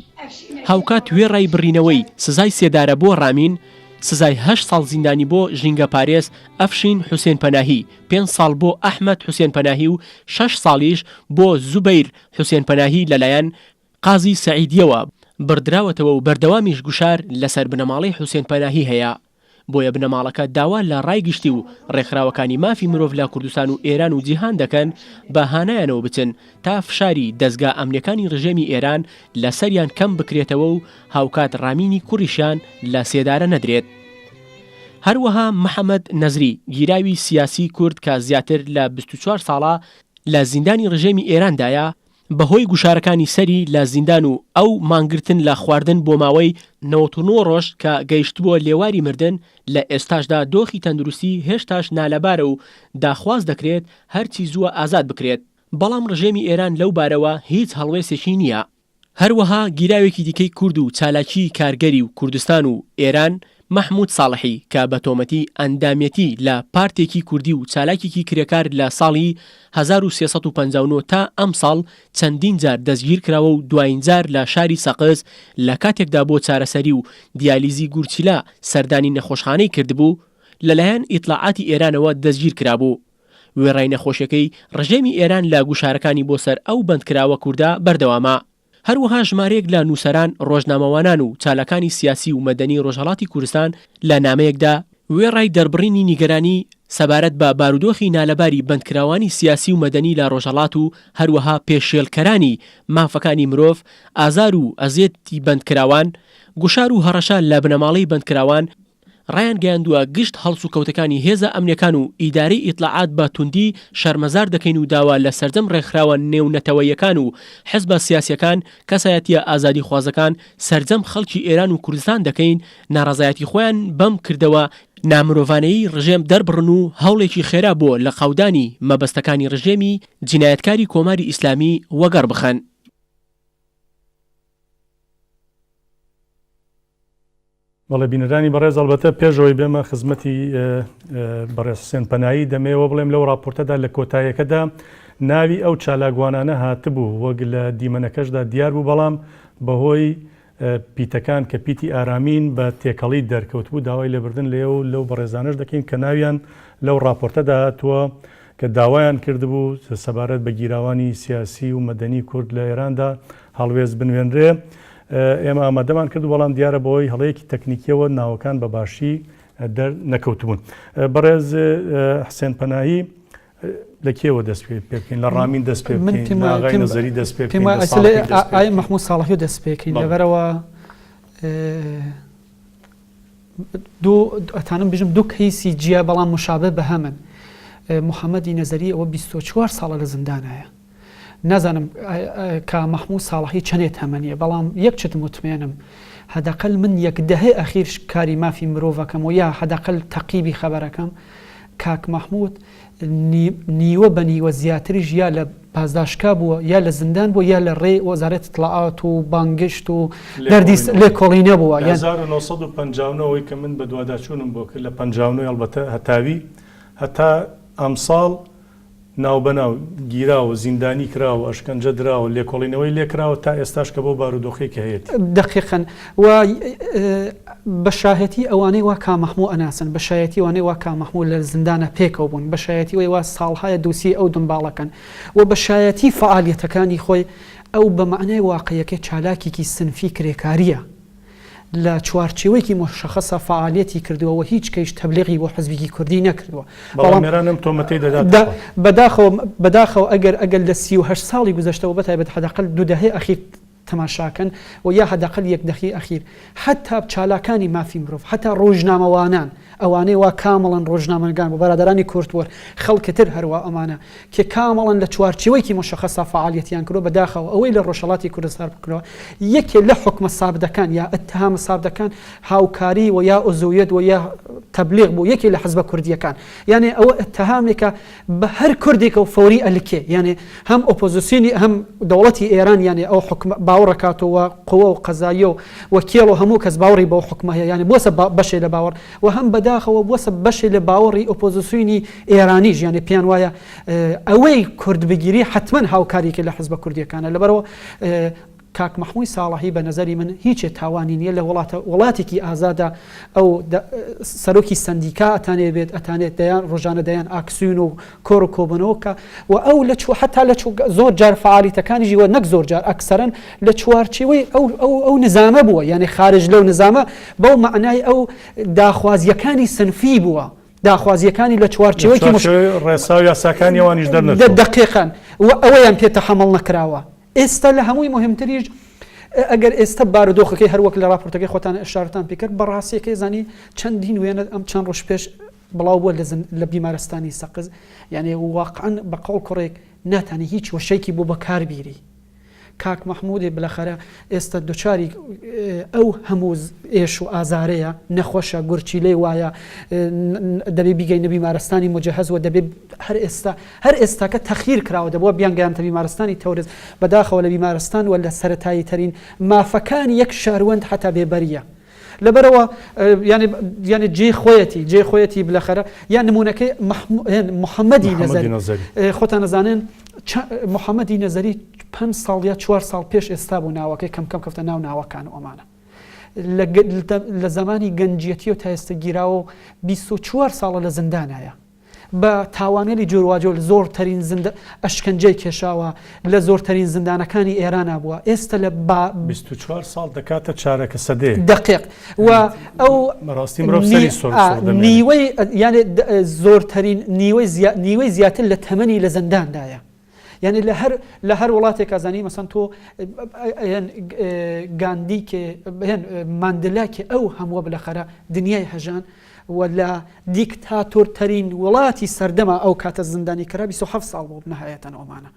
هاوکات وێڕای بڕینەوەی سزای سێدارە بۆ ڕامین، سزای هەشت ساڵ زیندانی بۆ ژینگەپارێز ئەفشین حوسێن پەناهی، پێنج ساڵ بۆ ئەحمەد حوسێن پەناهی و شەش ساڵیش بۆ زوبەیر حوسێن پەناهی لەلایەن قازی سەعیدییەوە. بڕدراوەتەوە و بەردەوامیش گوشار لەسەر بنەماڵەی حوسێن پەناهی هەیە. بۆیە بنەماڵەکە داوا لە ڕای گشتی و ڕێکخراوەکانی مافی مرۆڤ لە کوردستان و ئێران و جیهان دەکەن بە هانایانەوە بچن تا فشاری دەزگا ئەمنیەکانی ڕژێمی ئێران لە سەریان کەم بکرێتەوە و هاوکات ڕامینی کوڕیشیان لە سێدارە نەدرێت. هەروەها محەمەد نەزری گیراوی سیاسی کورد کە زیاتر لە 24 ساڵە لە زیندانی ڕژێمی ئێراندایە، بەهۆی گوشارەکانی سەری لە زیندان و ئەو مانگرتن لە خواردن بۆ ماوەی 99 ڕۆژ کە گەیشتبووە لێواری مردن، لە ئێستاشدا دۆخی تەندروستی هێشتاش نالەبارە و داخواز دەکرێت هەرچی زووە ئازاد بکرێت، بەڵام ڕژێمی ئێران لەو بارەوە هیچ هەڵوێستێکی نییە. هەروەها گیراوێکی دیکەی کورد و چالاکی کارگەری و کوردستان و ئێران مەحمود ساڵحی کە بە تۆمەتی ئەندامیەتی لە پارتێکی کوردی و چالاکێکی کرێکار لە ساڵی 1359 تا ئەمساڵ چەندین جار دەستگیرکراوە و دوایین جار لە شاری سەقز لە کاتێکدا بۆ چارەسەری و دیالیزی گورچیلە سەردانی نەخۆشخانەی کردبوو لەلایەن ئیتڵاعاتی ئێرانەوە دەستگیرکرابوو. وێڕای نەخۆشیەکەی، ڕژێمی ئێران لە گوشارەکانی بۆ سەر ئەو بەندکراوە کوردە بەردەوامە. هەروەها ژمارەیەک لە نووسەران، ڕۆژنامەوانان و چالاکانی سیاسی و مەدەنی ڕۆژهەڵاتی کوردستان لە نامەیەکدا، وێڕای دەربڕینی نیگەرانی سەبارەت بە بارودۆخی نالەباری بەندکراوانی سیاسی و مەدەنی لە ڕۆژهەڵات و هەروەها پێشێلکەرانی مافەکانی مرۆڤ، ئازار و ئەزێتی بەندکراوان، گوشار و هەڕەشە لە بنەماڵەی بەندکراوان، ڕایانگەیاندووە، گشت هەڵسوکەوتەکانی هێزە ئەمنییەکان و ئیدارەی ئیتڵاعات بە توندی شەرمەزار دەکەین و داوا لە سەرجەم ڕێکخراوە نێونەتەوەییەکان و حزبە سیاسییەکان، کەسایەتییە ئازادیخوازەکان، سەرجەم خەڵکی ئێران و کوردستان دەکەین ناڕەزایەتی خۆیان بەم کردەوە نامرۆڤانەیەی ڕژێم دەربڕن و هەوڵێکی خێرا بۆ لەقاودانی مەبەستەکانی ڕژێمی جینایەتکاری کۆماری ئیسلامی وەگەڕ بخەن. بەڵێ بینەرانی بەڕێز ئەڵبەتە پێش ئەوەی بێمە خزمەتی بەڕێز حوسێن پەنایی دەمەوە بڵێم لەو ڕاپۆرتەدا لە کۆتاییەکەدا ناوی ئەو چالاکوانانە هاتبوو وەک لە دیمەنەکەشدا دیار بوو بەڵام بەهۆی پیتەکان کە پیتی ئارامین بە تێکەڵی دەرکەوتبوو داوای لێبردن لێ و لەو بەڕێزانەش دەکەین کە ناویان لەو ڕاپۆرتەدا هاتووە کە داوایان کردبوو سەبارەت بە گیراوانی سیاسی و مەدەنی کورد لە ئێراندا هەڵوێست بنوێنرێ. ئێمە ئامادەمان کرد بەڵام دیارە بەهۆی هەڵەیەکی تەکنیکیەوە ناوەکان بە باشی دەر نەکەوتبوون. بەڕێز حسێن پەناهی لە کێوە دەست پێ بکەین لە ڕامین دەست پێ بکەین لە ئاغای نەزەری دەست پێ بکەین لە ساڵحی دەست پێ بکەین؟ مەحموود ساڵحی دەست پێ بکەین لەبەرەوە دوو ئەتانم بژم دوو کەیسی جیا بەڵام مشابه بە هەمن محەممەدی نەزەری ئەوە 24 ساڵە لە زیندانایە نازانم کا مەحموو ساڵحی چەنێ تەمەنیە بەڵام یەک چت متمێنم حداقل من یەک دەهەی ئەخیر کاری مافی مرۆڤەکەم و یا حداقل تەقیبی خەبەرەکەم کاک مەحموود نیوە بە نیوە زیاتریش یا لە پاسداشکا بووە یا لە زیندان بووە یا لە ڕێ وەزارەت اطلاعات و بانگشت و دەردی لێکۆڵینە بووە. لە 1959 ەوەی کە من بەدواداچوونم بۆ کرد لە 59 ئەڵبەتە هەتاوی هەتا ئەمساڵ ناوبەناو گیراوە، زیندانی کراوە، ئەشکەنجە دراوە، لێکۆڵینەوەی لێکراوە تا ئێستاش کە بەو بارودۆخەی کە هەیەتی. دەقیقەن و بە شاهێتی ئەوانەی وا کا مەحموو ئەناسن، بە شایەتی ئەوانەی وا کا مەحموو لە زیندانا پێکەوە بوون، بە شایەتی ئەوەی وا ساڵهایە دوسیەی ئەو دونباڵەکەن و بە شایەتی فەعالیەتەکانی خۆی ئەو بە مەعنای واقعیەکەی چالاکێکی سنفی کرێکاریە. لە چوارچێوەیەکی موشەخەسا فەعالیەتی کردووە و هیچ کەیش تەبلیغی بۆ حزبیکی کوردی نەکردووە. بەڵام ئێران ئەم تۆمەتەی دەداتە پاڵ. بەداخەوە بەداخەوە ئەگەر ئەگەر لە 38 ساڵی گوزەشتەوە بەتایبەت حداقل دوو دەهەی ئەخیر تەماشاکەن و یا حداقل یەک دەهەی ئەخیر حەتا چالاکانی مافی مرۆڤ حەتا ڕۆژنامەوانان ئەوانەی وا کامڵن ڕۆژنامەنگان و بەرادەرانی کوردپوەر خەڵکی تر هەروا ئەمانە کە کامڵەن لە چوارچێوەیەکی موشەخەسا فەعالیەتیان کردوە بەداخەوە ئەوەی لە ڕۆژهەڵاتی کوردستان بکرەوە یەکێ لە حوکمە سابدەکان یا ئتهامە سابدەکان هاوکاری و یا عضویەت و یا تەبلیغ بوو یەکێ لە حزبە کوردیەکان یانێ ئەوە ئتهامێکە بە هەر کوردێکەوە فەوری ئەلکێ یانێ هەم ئۆپۆزیسیۆنی هەم دەوڵەتی ئێران یانێ ئەو حوکمە باوەڕەکاتەوە قوە و قەزاییە و وەکێڵ و هەموو کەس باوەڕی بەو حوکمە هەیە یانێ بۆسە بەشێ لە باوەڕ و هەم بەداخەوە بووەسە بەشێ لە باوەڕی ئۆپۆزیسیۆنی ئێرانیش یانێ پێیان وایە ئەوەی کورد بگیری حەتمەن هاوکاریکە لە حزبە کوردیەکانە لەبەرەوە. کاک مەحمووی ساڵحی بە نەزەری من هیچێ تاوانی نییە لە وڵاتە وڵاتێکی ئازادا ئەو سەرۆکی سەندیکا ئەتانێ بێت ئەتانێت دەیان ڕۆژانە دەیان ئاکسیون و کۆڕ و کۆبوونەوە بکا و ئەو لە چوو حەتا لە چوو زۆر جار فەعالیتەکانیشی وە نەک زۆر جار ئەکسەرەن لە چوارچێوەی ئەو ئەو ئەو نزامە بووە یانێ خارج لەو نزامە بەو مەعنای ئەو داخوازییەکانی سنفی بووە داخوازییەکانی لە لە چوارچێوەیەکی مش چوارچێوەی ڕێسا و یاساکانی ئەوانیش دەرنەچووە. دەقیقەن و ئەوەیان پێ تەحەموڵ نەکراوە. ئێستا لە هەمووی موهیمتریش ئەگەر ئێستا بارودۆخەکەی هەر وەک لە ڕاپۆرتەکەی خۆتان ئیشارەتان پێ کرد بە ڕاستیەکەی زانی چەندین وێنە ئەم چەند ڕۆژ پێش بڵاو بووە لە لە بیمارستانی سەقز یعنی واقعا بە قەوڵ کوڕێک ناتانی هیچ وشەیەکی بۆ بەکار بیری کاک مەحموودێ بلەخەرە ئێستا دوچاری ئەو هەموو ئێش و ئازارەیە، نەخۆشە، گورچیلەی وایە، دەبێ بیگەینە بیمارستانی موجەهەز و دەبێ هەر ئێستا هەر ئێستاکە تەخیر کراوە دەبووە بیانگەیاندتە بیمارستانی تەورز، بەداخەوە لە بیمارستان و لە سەرەتاییترین مافەکانی یەک شاروەند حەتا بێبەرییە. لەبەرئەوە یانی یانی جێی خۆیەتی جێی خۆیەتی بلەخەرە یان نموونەکەی محەممەدی نەزەری خۆتان ئەزانن محەممەدی نەزەری پەنج ساڵ یا چوار ساڵ پێش ئێستا بوو ناوەکەی کەم کەم کەفتە ناو ناوەکان و ئەمانە لە زمانی گەنجیەتی و تا ئێستا گیراوە و 24 ساڵە لە زیندانایە بە تاوانگەلی جۆرواجۆر زۆرتەرین زیندە ئەشکەنجەی کێشاوە، لە زۆرتەرین زیندانەکانی ئێرانا بووە، ئێستە لە با. 24 ساڵ دەکاتە چارەکە سەدەیەک. دەقیق و ئەو. بەڕاستی مرۆڤ سەری سوڕ سوڕ دەمێنێ. نیوەی یانێ زۆرتەرین نیوەی زیا نیوەی زیاتر لە تەمەنی لە زینداندایە. یانی لە هەر لە هەر وڵاتێکا زانی مەسەن تۆ هێن گاندی کێ هێن ماندلا کێ ئەو هەمووە بلەخەرە دنیای هەژان و لە دیکتاتۆرتەرین وڵاتی سەردەما ئەو کاتە زیندانی کرا 27 ساڵ بوو نهایەتەن ئەومانە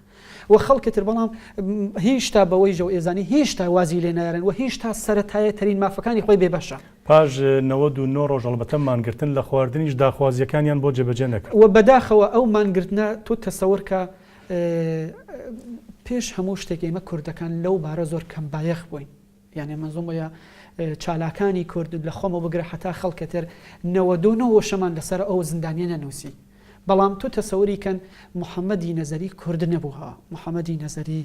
و خەڵکی تر بەڵام هیشتا بەوەی ژەو ئێزانی هیشتا وازی لێ نایەرن و هیشتا سەرەتایەترین مافەکانی خۆی بێبەشە. پاش 99 ڕۆژ ئەڵبەتە مانگرتن لە خواردنیش داخوازییەکانیان بۆ جێبەجێ نەکرد. و بەداخەوە ئەو مانگرتنە تۆ تەسەور کە پێش هەموو شتێک ئێمە کوردەکان لەو بارە زۆر کەم بایەخ بووین یانێ مەنزوم وەیە چالاکانی کورد لە خۆمەوە بگرە حەتا خەڵکێ تر 99 وشەمان لەسەر ئەو زیندانیە نەنووسی بەڵام تۆ تەسەوری کەن محەممەدی نەزەری کورد نەبووە محەممەدی نەزەری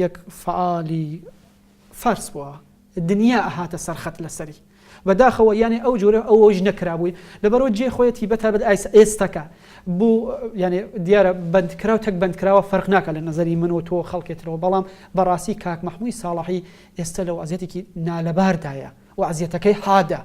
یەک فعالی فارس بووە دنیا ئەهاتە سەر خەت لەسەری بەداخەوە یانێ ئەو جۆرە ئەوەیش نەکرابووی لەبەرەوە جێ خۆیەتی بەتابەت ئایس ئێستەکە بوو یانێ دیارە بەندکراو تەک بەندکراوە فەرق ناکە لە نەزەری من و تۆ خەڵکێترەوە بەڵام بەڕاستی کاک مەحمووی ساڵحی ئێستا لە وەزیەتێکی نالەباردایە وەزیەتەکەی حادە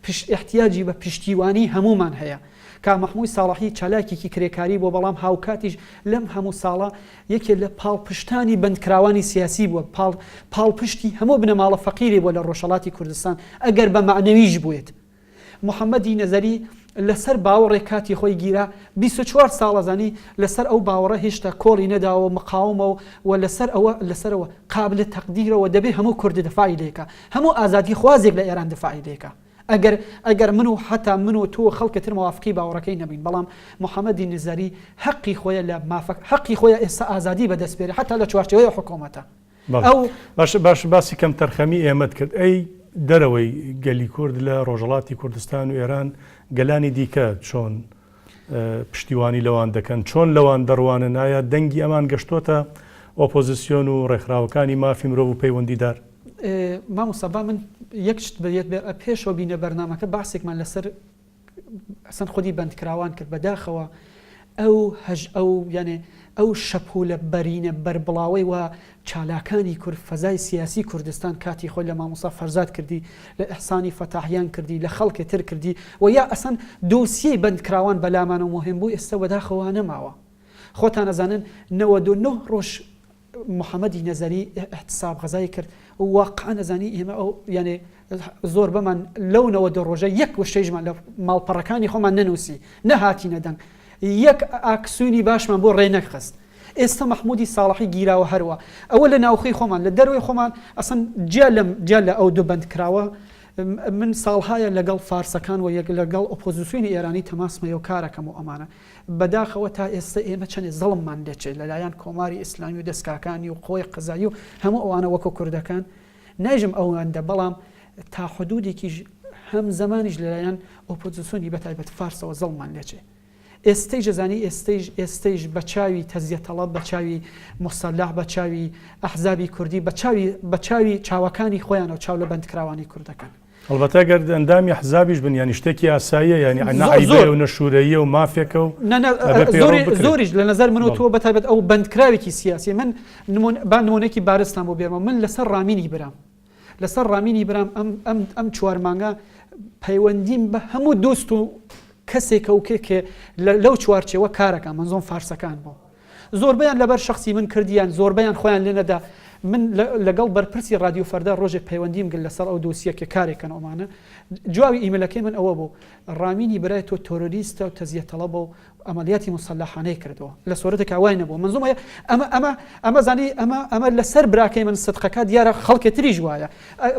پشت ئیحتیاجی بە پشتیوانی هەموومان هەیە. کاک مەحمووی ساڵحی چالاکێکی کرێکاری بووە بەڵام هاوکاتیش لەم هەموو ساڵە یەکێ لە پاڵپشتانی بەندکراوانی سیاسی بووە، پاڵ پاڵپشتی هەموو بنەماڵە فەقیرێ بووە لە ڕۆژهەڵاتی کوردستان ئەگەر بە مەعنەویش بووێت. محەمەدی نەزەری لە سەر باوەڕێک کاتی خۆی گیرا، 24 ساڵە زانی لە سەر ئەو باوەڕە هێشتا کۆڵی نەداوە و مقاومە و و لە سەر ئەوە لە سەرەوە قابلە تەقدیرە و دەبێ هەموو کورد دفاعی لێ کا. هەموو ئازادیخوازێک لە ئێران دفاعی لێ کا. ئەگەر ئەگەر من و حەتا من و تۆ و خەڵکی تر موافقی باوەڕەکەی نەبین بەڵام محەمەدی نزەری هەقی خۆیە لە مافە هەقی خۆیە ئێستا ئازادی بەدەست بێرێ حەتا لە چوارچێوەی حکۆمەتە بەڵێ ئەو باشە باشە باسی کەمتەرخەمی ئێمەت کرد ئەی دەرەوەی گەلی کورد لە ڕۆژهەڵاتی کوردستان و ئێران گەلانی دیکە چۆن پشتیوانی لەوان دەکەن چۆن لەوان دەڕوانن ئایا دەنگی ئەمان گەشتۆتە ئۆپۆزیسیۆن و ڕێکخراوەکانی مافی مرۆڤ و پەیوەندیدار؟ مامۆستا با من یەک شت بەیەت بێ پێشەوە بینە بەرنامەکە باسێکمان لەسەر ئەسەن خودی بەندکراوان کرد بەداخەوە ئەو هەژ ئەو یانێ ئەو شەپولە بەرینە بەربڵاوەی وا چالاکانی کورد فەزای سیاسی کوردستان کاتی خۆی لە مامۆستا فەرزاد کردی لە ئیحسانی فەتاحیان کردی لە خەڵکێ تر کردی و یا ئەسەن دۆسیەی بەندکراوان بەلامانەوە موهیم بوو ئێستا بەداخەوە وا نەماوە خۆتان ئەزانن 99 ڕۆژ محەمەدی نەزەری ئیحتساب غەزای کرد واقعا ئەزانی ئێمە ئەو یانێ زۆربەمان لەو 92 ڕۆژە یەک وشەیشمان لە ماڵپەڕەکانی خۆمان نەنووسی نەهاتینە دەنگ یەک ئاکسیۆنی باشمان بۆ ڕێ نەخست ئێستا مەحمودی ساڵحی گیراوە هەروا ئەوە لە ناوخۆی خۆمان لە دەروی خۆمان ئەسن جیا لەم جیا لە ئەو دوو بەند کراوە من ساڵهایە لەگەڵ فارسەکان و یەک لەگەڵ ئۆپۆزیسیۆنی ئێرانی تەماسمەیە و کارەکەم و ئەمانە بەداخەوە تا ئێستە ئێمە چەنێ زەڵممان لێچێ لەلایەن کۆماری ئیسلامی و دەسکاکانی و قوەی قەزایی و هەموو ئەوانە وەکو کوردەکان نایژم ئەوەندە بەڵام تا حدودێکیش هەم زەمانیش لەلایەن ئۆپۆزیسیۆنی بەتایبەت فارسەوە زەڵممان لێچێ. ئێستەیش ئەزانی ئێستەیش ئێستەیش بە چاوی تەزیە تەڵەب بە چاوی موسەلەح بە چاوی ئەحزابی کوردی بە چاوی بە چاوی چاوەکانی خۆیانەوە چاو لە بەندکراوانی کورد دەکەن. ئەڵبەتە گەر ئەندامی حزابیش بن یانی شتێکی ئاساییە یانی نە عەیبەیە و نە شوورەییە و مافێکە و نا نا ئەبێ پەیڕەو زۆری بکرێت. زۆریش لە نەزەر من و بەڵێ. تۆ بە تایبەت ئەو بەندکراوێکی سیاسیە من نموون با نموونەیەکی بارزتان بۆ بێرمەوە من لەسەر ڕامینی برام لەسەر ڕامینی برام ئەم ئەم ئەم چوار مانگە پەیوەندیم بە هەموو دۆست و کەسێکە و کێ کێ لەو چوارچێوە کارەکە منزۆم فارسەکان بوو زۆربەیان لەبەر شخصی من کردیان زۆربەیان خۆیان لێ نەدا من لەگەڵ بەرپرسی رادیو فەردا ڕۆژێک پەیوەندیم گرت لەسەر ئەو دۆسیە کە کارێکەن ئەومانە جوابی ئیمەلەکەی من ئەوە بوو ڕامینی برای تۆ تۆرۆریستە و تەزیە تەڵەبە و عەمەلیاتی موسەلەحانەی کردووە لە سۆرەتێکا وای نەبووە منزوم هەیە ئەمە ئەمە ئەمە زانی ئەمە ئەمە لەسەر براکەی من سدقەکە دیارە خەڵکێ تریش وایە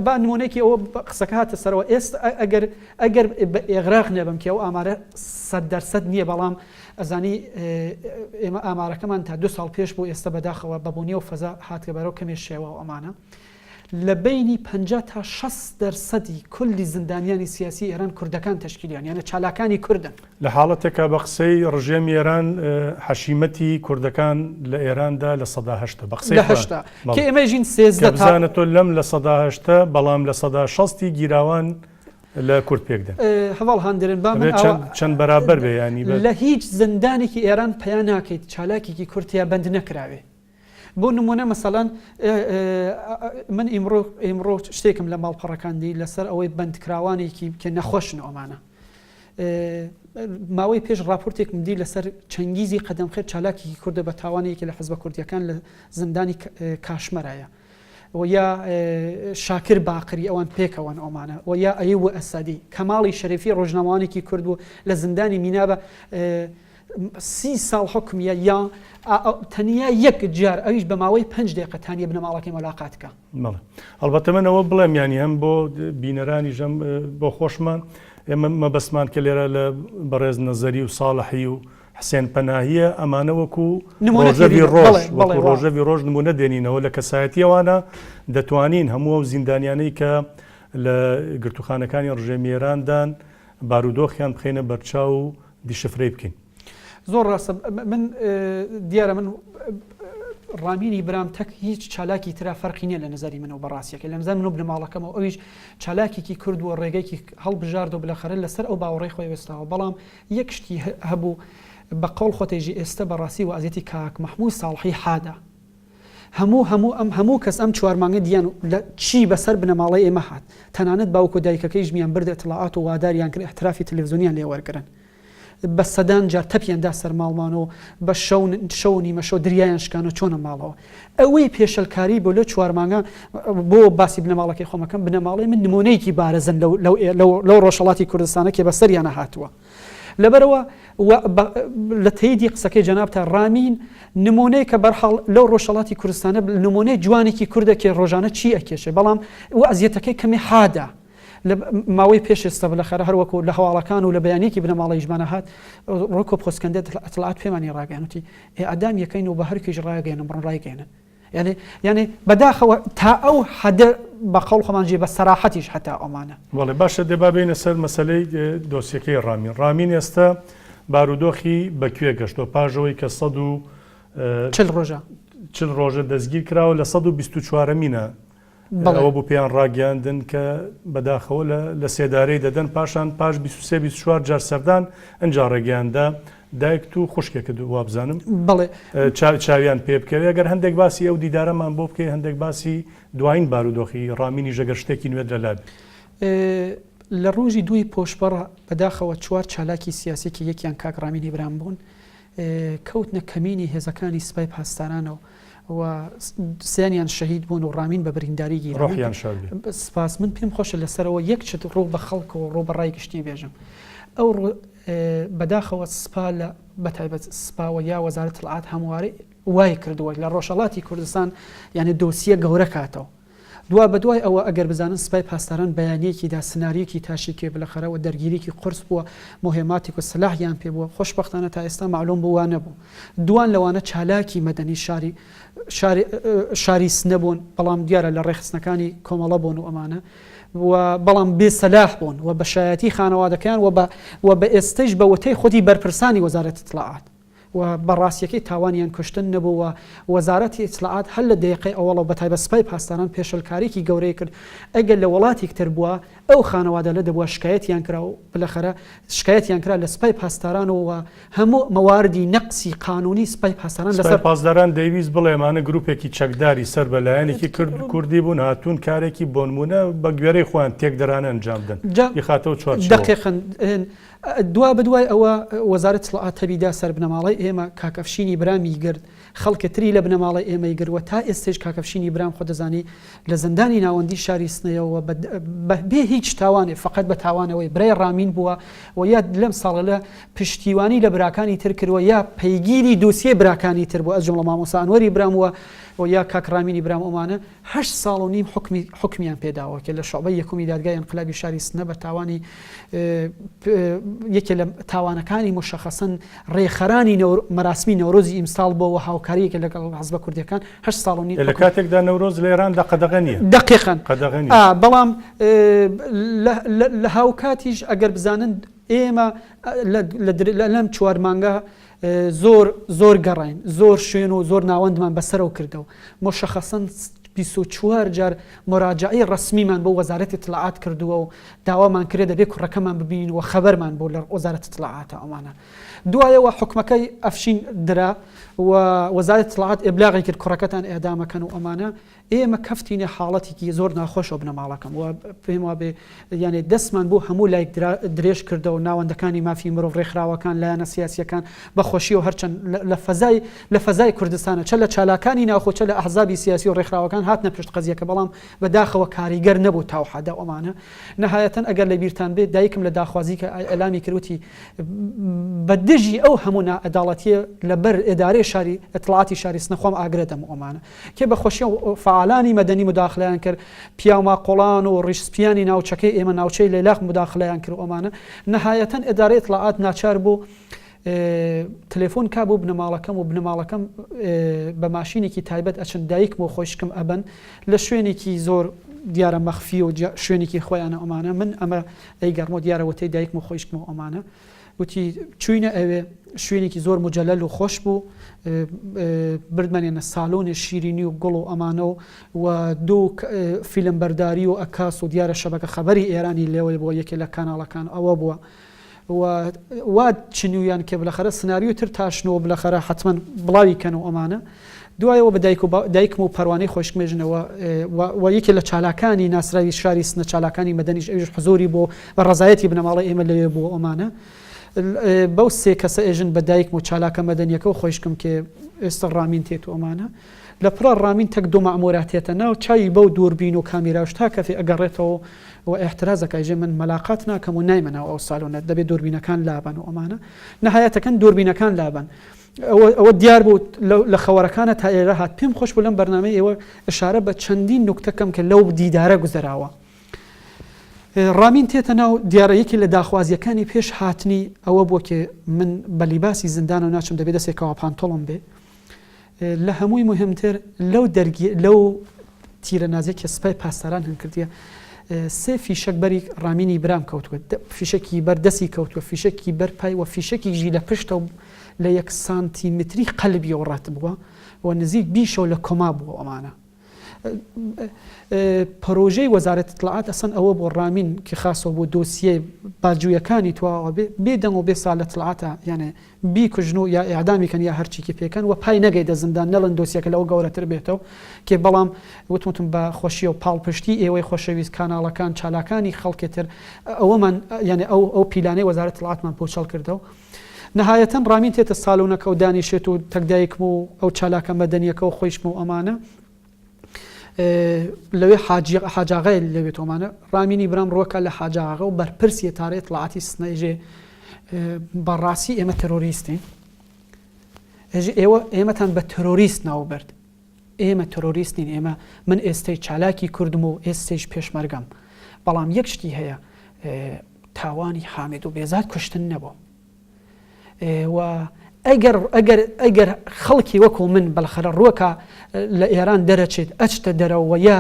با نمونەیەکی ئەوە قسەکە هاتە سەرەوە ئێستا ئەگەر ئەگەر بە ئێغراق نەبم کە ئەو ئامارە 100% نییە بەڵام ئەزانی ئێمە ئامارەکەمان تا دو ساڵ پێش بۆ ئێستا بەداخەوە بەبوونیەوە فەزا هاتگە بەرەو کەمێ شێوە و ئەمانە لە بەینی 50 تا 60 دەرسەدی کولی زیندانیانی سیاسی ئێران کوردەکان تەشکیلیان یانە چالاکانی کوردن. لە حاڵەتێکا بە قسەی ڕژێمی ئێران حەشیمەتی کوردەکان لە ئێراندا لە سەدا هەشتە بە قسەی لە هەشتا کە ئێمە ژین 13 کە بزانە تۆ لەم لە سەدا هەشتە بەڵام لە سەدا شەستی گیراوان لە کورد پێک دێن. هەڤاڵ هاندرن با من ئاوا چەند بەرابەر بێ یانی لە هیچ زیندانێکی ئێران پیا ناکەیت چالاکێکی کورد تیا بەند نەکراوێ. بۆ نمونە مەسەلەن من ئیمڕۆ ئیمڕۆ شتێکم لە ماڵپەڕەکان دی لەسەر ئەوەی بەندکراوانێکی کە نەخۆشن ئەمانە ماوەی پێش راپۆرتێکم دی لەسەر چەنگیزی قەدەمخێر چالاکێکی کوردە بە تاوانێکی لە حزبە کوردیەکان لە زیندانی کاشمەرایە و یا شاکر باقری ئەوان پێکەوەن ئەومانە و یا ئەیو ئەسەدی کەماڵی شەریفی ڕۆژنامەوانێکی کورد بوو لە زیندانی مینابە سی ساڵ حوکمیە یا تەنیا یەک جار ئەویش بە ماوەی پێنج دەیقە تانیە بنەماڵەکەی مەلاقات کە. بەڵێ ئەڵبەتە من ئەوە بڵێم یانی هەم بۆ بینەرانیش هەم بۆ خۆشمان ئێمە مەبەستمان کە لێرە لە بەڕێز نەزەری و ساڵحی و حسێن پەناهیە ئەمانە وەکو ڕۆژەڤی ڕۆژ وەکو ڕۆژەڤی ڕۆژ نمونە دێنینەوە لە کەسایەتی ئەوانە دەتوانین هەموو ئەو زیندانیانەی کە لە گرتوخانەکانی ڕژێمی ئێراندان بارودۆخیان بخەینە بەرچاو و دیشفرەی بکەین. زۆر ڕاستە من دیارە من ڕامینی برام تەک هیچ چالاکی ترا فەرقی نییە لە نظری منەوە بەڕاستیەکە لە نظر من و بنەماڵەکەمەوە ئەویش چالاکێکی کرد و ڕێگەیەکی هەڵبژارد و بلەخەرە لەسەر ئەو باوەڕی خۆی وێستاوە بەڵام یەک شتی هەبوو بە قەوڵ خۆتێژی ئێستا بەڕاستی وازیەتی کاک مەحموود ساڵحی حادە هەموو هەموو ئەم هەموو کەس ئەم چوار مانگە دیان لە چی بەسەر بنەماڵەی ئێمە هات تەنانەت باوک و دایکەکەیشمیان بردە ئیتڵاعات و واداریان کرد ئیعترافی تەلەفزیۆنیان لێ وەرگرن بە سەدان جار تەپیان دا سەر ماڵمان و بە شەو شەو و نیمە شەو دریایان شکان و چۆنە ماڵەوە ئەوەی پێشەلکاری بۆ لەو چوار مانگە بۆ باسی بنەماڵەکەی خۆمەکەم بنەماڵەی من نمونەیەکی بارزن لەو لەو لەو لەو ڕۆژهەڵاتی کوردستانە کێ بەسەریانە هاتووە لەبەرئەوە و لە تەیدی قسەکەی جەنابتا ڕامین نمونەیەکە بەرحاڵ لەو ڕۆژهەڵاتی کوردستانە نمونەی جوانێکی کوردە کێ ڕۆژانە چی ئەکێشێ بەڵام وەزیەتەکەی کەمێ حادە لە ماوەی پێش ئێستا بلەخەرە هەر وەکو لە هەواڵەکان و لە بەیانیەکی بنەماڵەیشمانە هات ڕۆکۆ پۆسکەندێت ئەتڵات پێمانی ڕاگەیان وتی ئێعدام یەکەین و بە هەرکیش ڕاگەیەنن بڕۆن ڕایگەیەنن یانی یانی بەداخەوە تا ئەو حەدە بە قەوڵ خۆمان جێ بە سەراحەتیش هەتا ئەمانە. بەڵێ باشە دێ با بێینە سەر مەسەلەی دۆسیەکەی ڕامین. ڕامین ئێستا بارودۆخی بە کوێ گەشتوە پاش ئەوەی کە 140 ڕۆژە 40 ڕۆژە دەستگیر کراوە لە 124 مینە ئەوە بوو پێیان ڕاگەیاندن کە بەداخەوە لە لە سێدارەی دەدەن پاشان پاش 23 24 جار سەردان ئەنجا ڕێگەیان دا دایکت و خوشکێکت وابزانم بەڵێ چاویان پێ بکەوێ گەر هەندێک باسی ئەو دیدارەمان بۆ بکەی هەندێک باسی دوایین بارودۆخی ڕامینیش ئەگەر شتێکی نوێت لەلا بێ. لە ڕۆژی دووی پۆشپەڕ بەداخەوە چوار چالاکی سیاسی کە یەکیان کاک ڕامینی برام بوون کەوتنە کەمینی هێزەکانی سپای پاسدارانەوە و سیانیان شەهید بوون و ڕامین بە برینداری گیرا. ڕۆحیان شاد بێ. سپاس من پێم خۆشە لەسەرەوە یەک شت ڕوو بە خەڵک و ڕوو بە ڕای گشتی بێژم ئەو بەداخەوە سپا لە بەتایبەت سپا و یا وەزارەت اطلاعات هەموارەی وای کردووە لە ڕۆژهەڵاتی کوردستان یعنی دۆسیە گەورە کاتەوە دوا بەدوای ئەوە ئەگەر بزانن سپای پاسداران بەیانیەکی دا سناریەکی تاشی کێ بلەخەرە و دەرگیریکی قورس بووە مهماتێک و سلاحیان پێ بووە خۆشبەختانە تا ئێستا مەعلوم بوو وا نەبوو دوان لەوانە چالاکی مەدەنی شاری شاری شاری سنە بوون بەڵام دیارە لە ڕێکخستنەکانی کۆمەڵە بوون و ئەمانە. و بەڵام بێ سەلاح بوون و بە شایەتی خانەوادەکەیان و بە و بە ئێستەیش بە وتەی خودی بەرپرسانی وەزارەتی ئیتڵاعات و بە ڕاستیەکەی تاوانیان کوشتن نەبوو و وەزارەتی ئیتڵاعات هەر لە دەیقەی ئەوەڵەوە بە تایبەت سپای پاسداران پێشلکاریکی گەورەی کرد ئەگەر لە وەڵاتیک تر بووە ئەو خانەوادەلە دەبووە شکایەتیان کرا و بلەخەرە شکایەتیان کرا لە سپای پاسداران و هەموو مەواردی نەقسی قانونی سپای پاسداران لەسەر. سپای پاسداران دەیویست بڵێ ئەمانە گروپێکی چەکداری سەر بە لایەنێکی کرد کوردی بوون هاتوون کارێکی بۆنمونە بە گوێرەی خۆیان تێکدەرانە ئەنجام بدەن جا بیخاتەوە چوارچێوە. دەقیقەن دوا بەدوای ئەوە وەزارەت اطلاعات تەبی دا سەر بنەماڵەی ئێمە کاک ئەفشینی برامی گرت خەڵکە تری لە بنەماڵەی ئێمەی گرت و تا ئێستەیش کاک ئەفشینی برام خۆ دەزانی لە زندانی ناوەندی شاری سنەیە و بە بێ هیچ تاوانێ فەقەت بە تاوانەوەی برای ڕامین بووە و یا لەم ساڵە لە پشتیوانی لە براکانی تر کردووە یا پەیگیری دۆسیەی براکانی تر بووە ئەز جومڵە مامۆستا ئەنوەری برام و و یا کاک ڕامینی برام ئەومانە هەشت ساڵ و نیم حوکمی حوکمیان پێ داوە کە لە شوعبەی یەکومی دادگای ئینقلابی شاری سنە بە تاوانی یەکێ لە تاوانەکانی مشەخەسەن ڕێکخەرانی نەور مەراسمی نەورۆزی ئیمساڵ بۆ و هاوکاریەکە لەگەڵ حزبە کوردیەکان هەشت ساڵ و نیم لە کاتێکدا نەورۆز لە ئێراندا قەدەغە نییە. دەقیقەن قەدەغە نییە. ئا بەڵام لە هاوکاتیش ئەگەر بزانن ئێمە لە لەم چوار مانگە زۆر زۆر گەڕاین زۆر شوێن و زۆر ناوەندمان بەسەرەوە کردەوە مشخصا 24 جار مراجعەی ڕەسمیمان بۆ وەزارەتی اطلاعات کردووە و داوامان کرێ دەبێ کوڕەکەمان ببینین و خەبەرمان بۆ لە وەزارەتی اطلاعاتە ئەوانە دوایەوە حکومەکەی ئەفشین درا و وەزارەتی اطلاعات ئیبلاغی کرد کوڕەکەتان ئێدامەکەن و ئەمانە ئێمە کەفتینە حاڵەتێکی زۆر ناخۆشەوە بنەماڵەکەم و پێم وابێ یانێ دەستمان بۆ هەموو لایک درێژ کردەوە ناوەندەکانی مافی مرۆڤ ڕێکخراوەکان لایەنە سیاسیەکان بە خۆشیەوە هەرچەند لە فەزای لە فەزای کوردستانە چە لە چالاکانی ناوخۆ چە لە ئەحزابی سیاسی و ڕێکخراوەکان هاتنە پشت قەزیەکە بەڵام بە داخەوە کاریگەر نەبوو تاو حەدە ئەمانە نەهایەتەن ئەگەر لە بیرتان بێ دایکم لە داخوازی کە ئیعلامی کرد وتی بە دژی ئەو هەموو نائەداڵەتیە لەبەر ئێدارەی شاری ئیتڵاعاتی شاری سنە خۆم ئاگرە دەم و ئەمانە کێ بە خۆشیەوە فەعالانی مەدەنی موداخلەیان کرد، پیاوماقوڵان و ڕیش سپیانی ناوچەکەی ئێمە ناوچەی لەیلاخ موداخلەیان کرد و ئەمانە، نەهایەتەن ئێدارەی ئیتڵاعات ناچار بوو تلێفۆن کا بۆ بنەماڵەکەم و بنەماڵەکەم بە ماشینێکی تایبەت ئەچن دایکم و خۆیشکم ئەبەن لە شوێنێکی زۆر دیارە مەخفی و شوێنێکی خۆیانە ئەمانە من ئەمە ئەیگەڕمەوە دیارە وتەی دایکم و خۆیشکم و ئەمانە وتی، چووینە ئەوێ، شوێنێکی زۆر موجەلەل و خۆش بوو، بردمانیانە سالۆنێ شیرینی و گوڵ و ئەمانە و و دوو فیلمبەرداری و ئەکاس و دیارە شەبەکە خەبەری ئێرانی لێوەی بووە یەکێ لە کاناڵەکان ئەوە بووە و وا چنوویان کە بلەخەرە سناریۆی تر تاشن و بلەخەرە حەتمەن بڵاوی کەن و ئەمانە. دوایەوە بە دایک و دایکم و پەروانەی خۆیشکمێژنەوە و یەکێ لە چالاکانی ناسراوی شاری سنە چالاکانی مەدەنیش ئەویش حزوری بۆ بە ڕەزایەتی بنەماڵەی ئێمە لەوێ بوو ئەمانە بەو سێ کەسە ئێژن بە دایکم و چالاکە مەدەنیەکە و خۆیشکم کێ ئێستا ڕامین تێت و ئەمانە لە پڕا ڕامین تەک دوو مەئموورا تێتە ناو چاوی بەو دووربین و کامیراش تا کەفێ ئەگەڕێتەوە و ئیعتراز ئەکا ئێژێ من مەلاقات ناکەم و نایمە ناو ئەو سالۆنە دەبێ دووربینەکان لابەن و ئەمانە نەهایەتەکەن دووربینەکان لابەن ئەوە دیار بوو لە خەوەرەکانە تا ئێرە هات. پێم خۆش بوو لەم بەرنامەی ئێوە ئشارە بە چەندین نوکتە کەم کە لەو دیدارە گوزەراوە. ڕامین تێتە ناو دیارە یەکێ لە داخوازییەکانی پێش هاتنی ئەوە بووە کە من بە لیباسی زیندانەوە ناچم دەبێ دەسێ کەوا پانتۆڵم بێ. لە هەمووی موهیمتر لەو دەرگی لەو تیرە نازیە کە سپای پاسداران هەن کردیە سێ فیشەک بەری ڕامینی برام کەوتووە فیشەکی بەر دەسی کەوتووە فیشەکی بەر پای و فیشەکیشی لە پشتەوە لە یەک سانتیمتری قەلبیەوە ڕەت بووە و نزیک بیشەوە لە کۆما بووە ئەمانە پرۆژەی وەزارەت اطلاعات ئەسەن ئەوە بۆ ڕامین کە خاسەوە بۆ دۆسیەی باجویەکانی تواوە بێ بێ دەنگ و بێ سا لە اطلاعاتە یانێ بیکوژن و یا ئیعدامی کەن یا هەرچیکی پێکەن و پای نەگەیتە زندان نەڵێن دۆسیەکە لەوە گەورەتر بێتەوە کێ بەڵام وتم وتم بە خۆشیەوە پاڵپشتی ئێوەی خۆشەویست کاناڵەکان چالاکانی خەڵکی تر ئەوەمان یانێ ئەو ئەو پیلانەی وەزارەت اطلاعاتمان پوچەڵ کردەوە نەهایەتەن ڕامین تێتە سالۆنەکە و دانیشێت و تەک دایکم و ئەو چالاکە مەدەنیەکە و خۆیشم و ئەمانە لەوێ حاجی حاجاغای لەوێ تۆمانە ڕامینی برام ڕوەکە لە حاجاغە و بەرپرسی تارە ئیتڵاعاتی سنەیژێ بەڕاستی ئێمە ترۆریستین ئێوە ئێمەتان بە ترۆریست ناو برد ئێمە ترۆریست نین ئێمە من ئێستەی چالاکی کوردم و ئێستەیش پێشمەرگەم بەڵام یەک شتی هەیە تاوانی حامد و بێزاد کوشتن نەبوو و. ئەگەر ئەگەر ئەگەر خەڵکی وەکو من بەلخەرە ڕوەکە لە ئێران دەرەچێت ئەچتە دەرەوە یا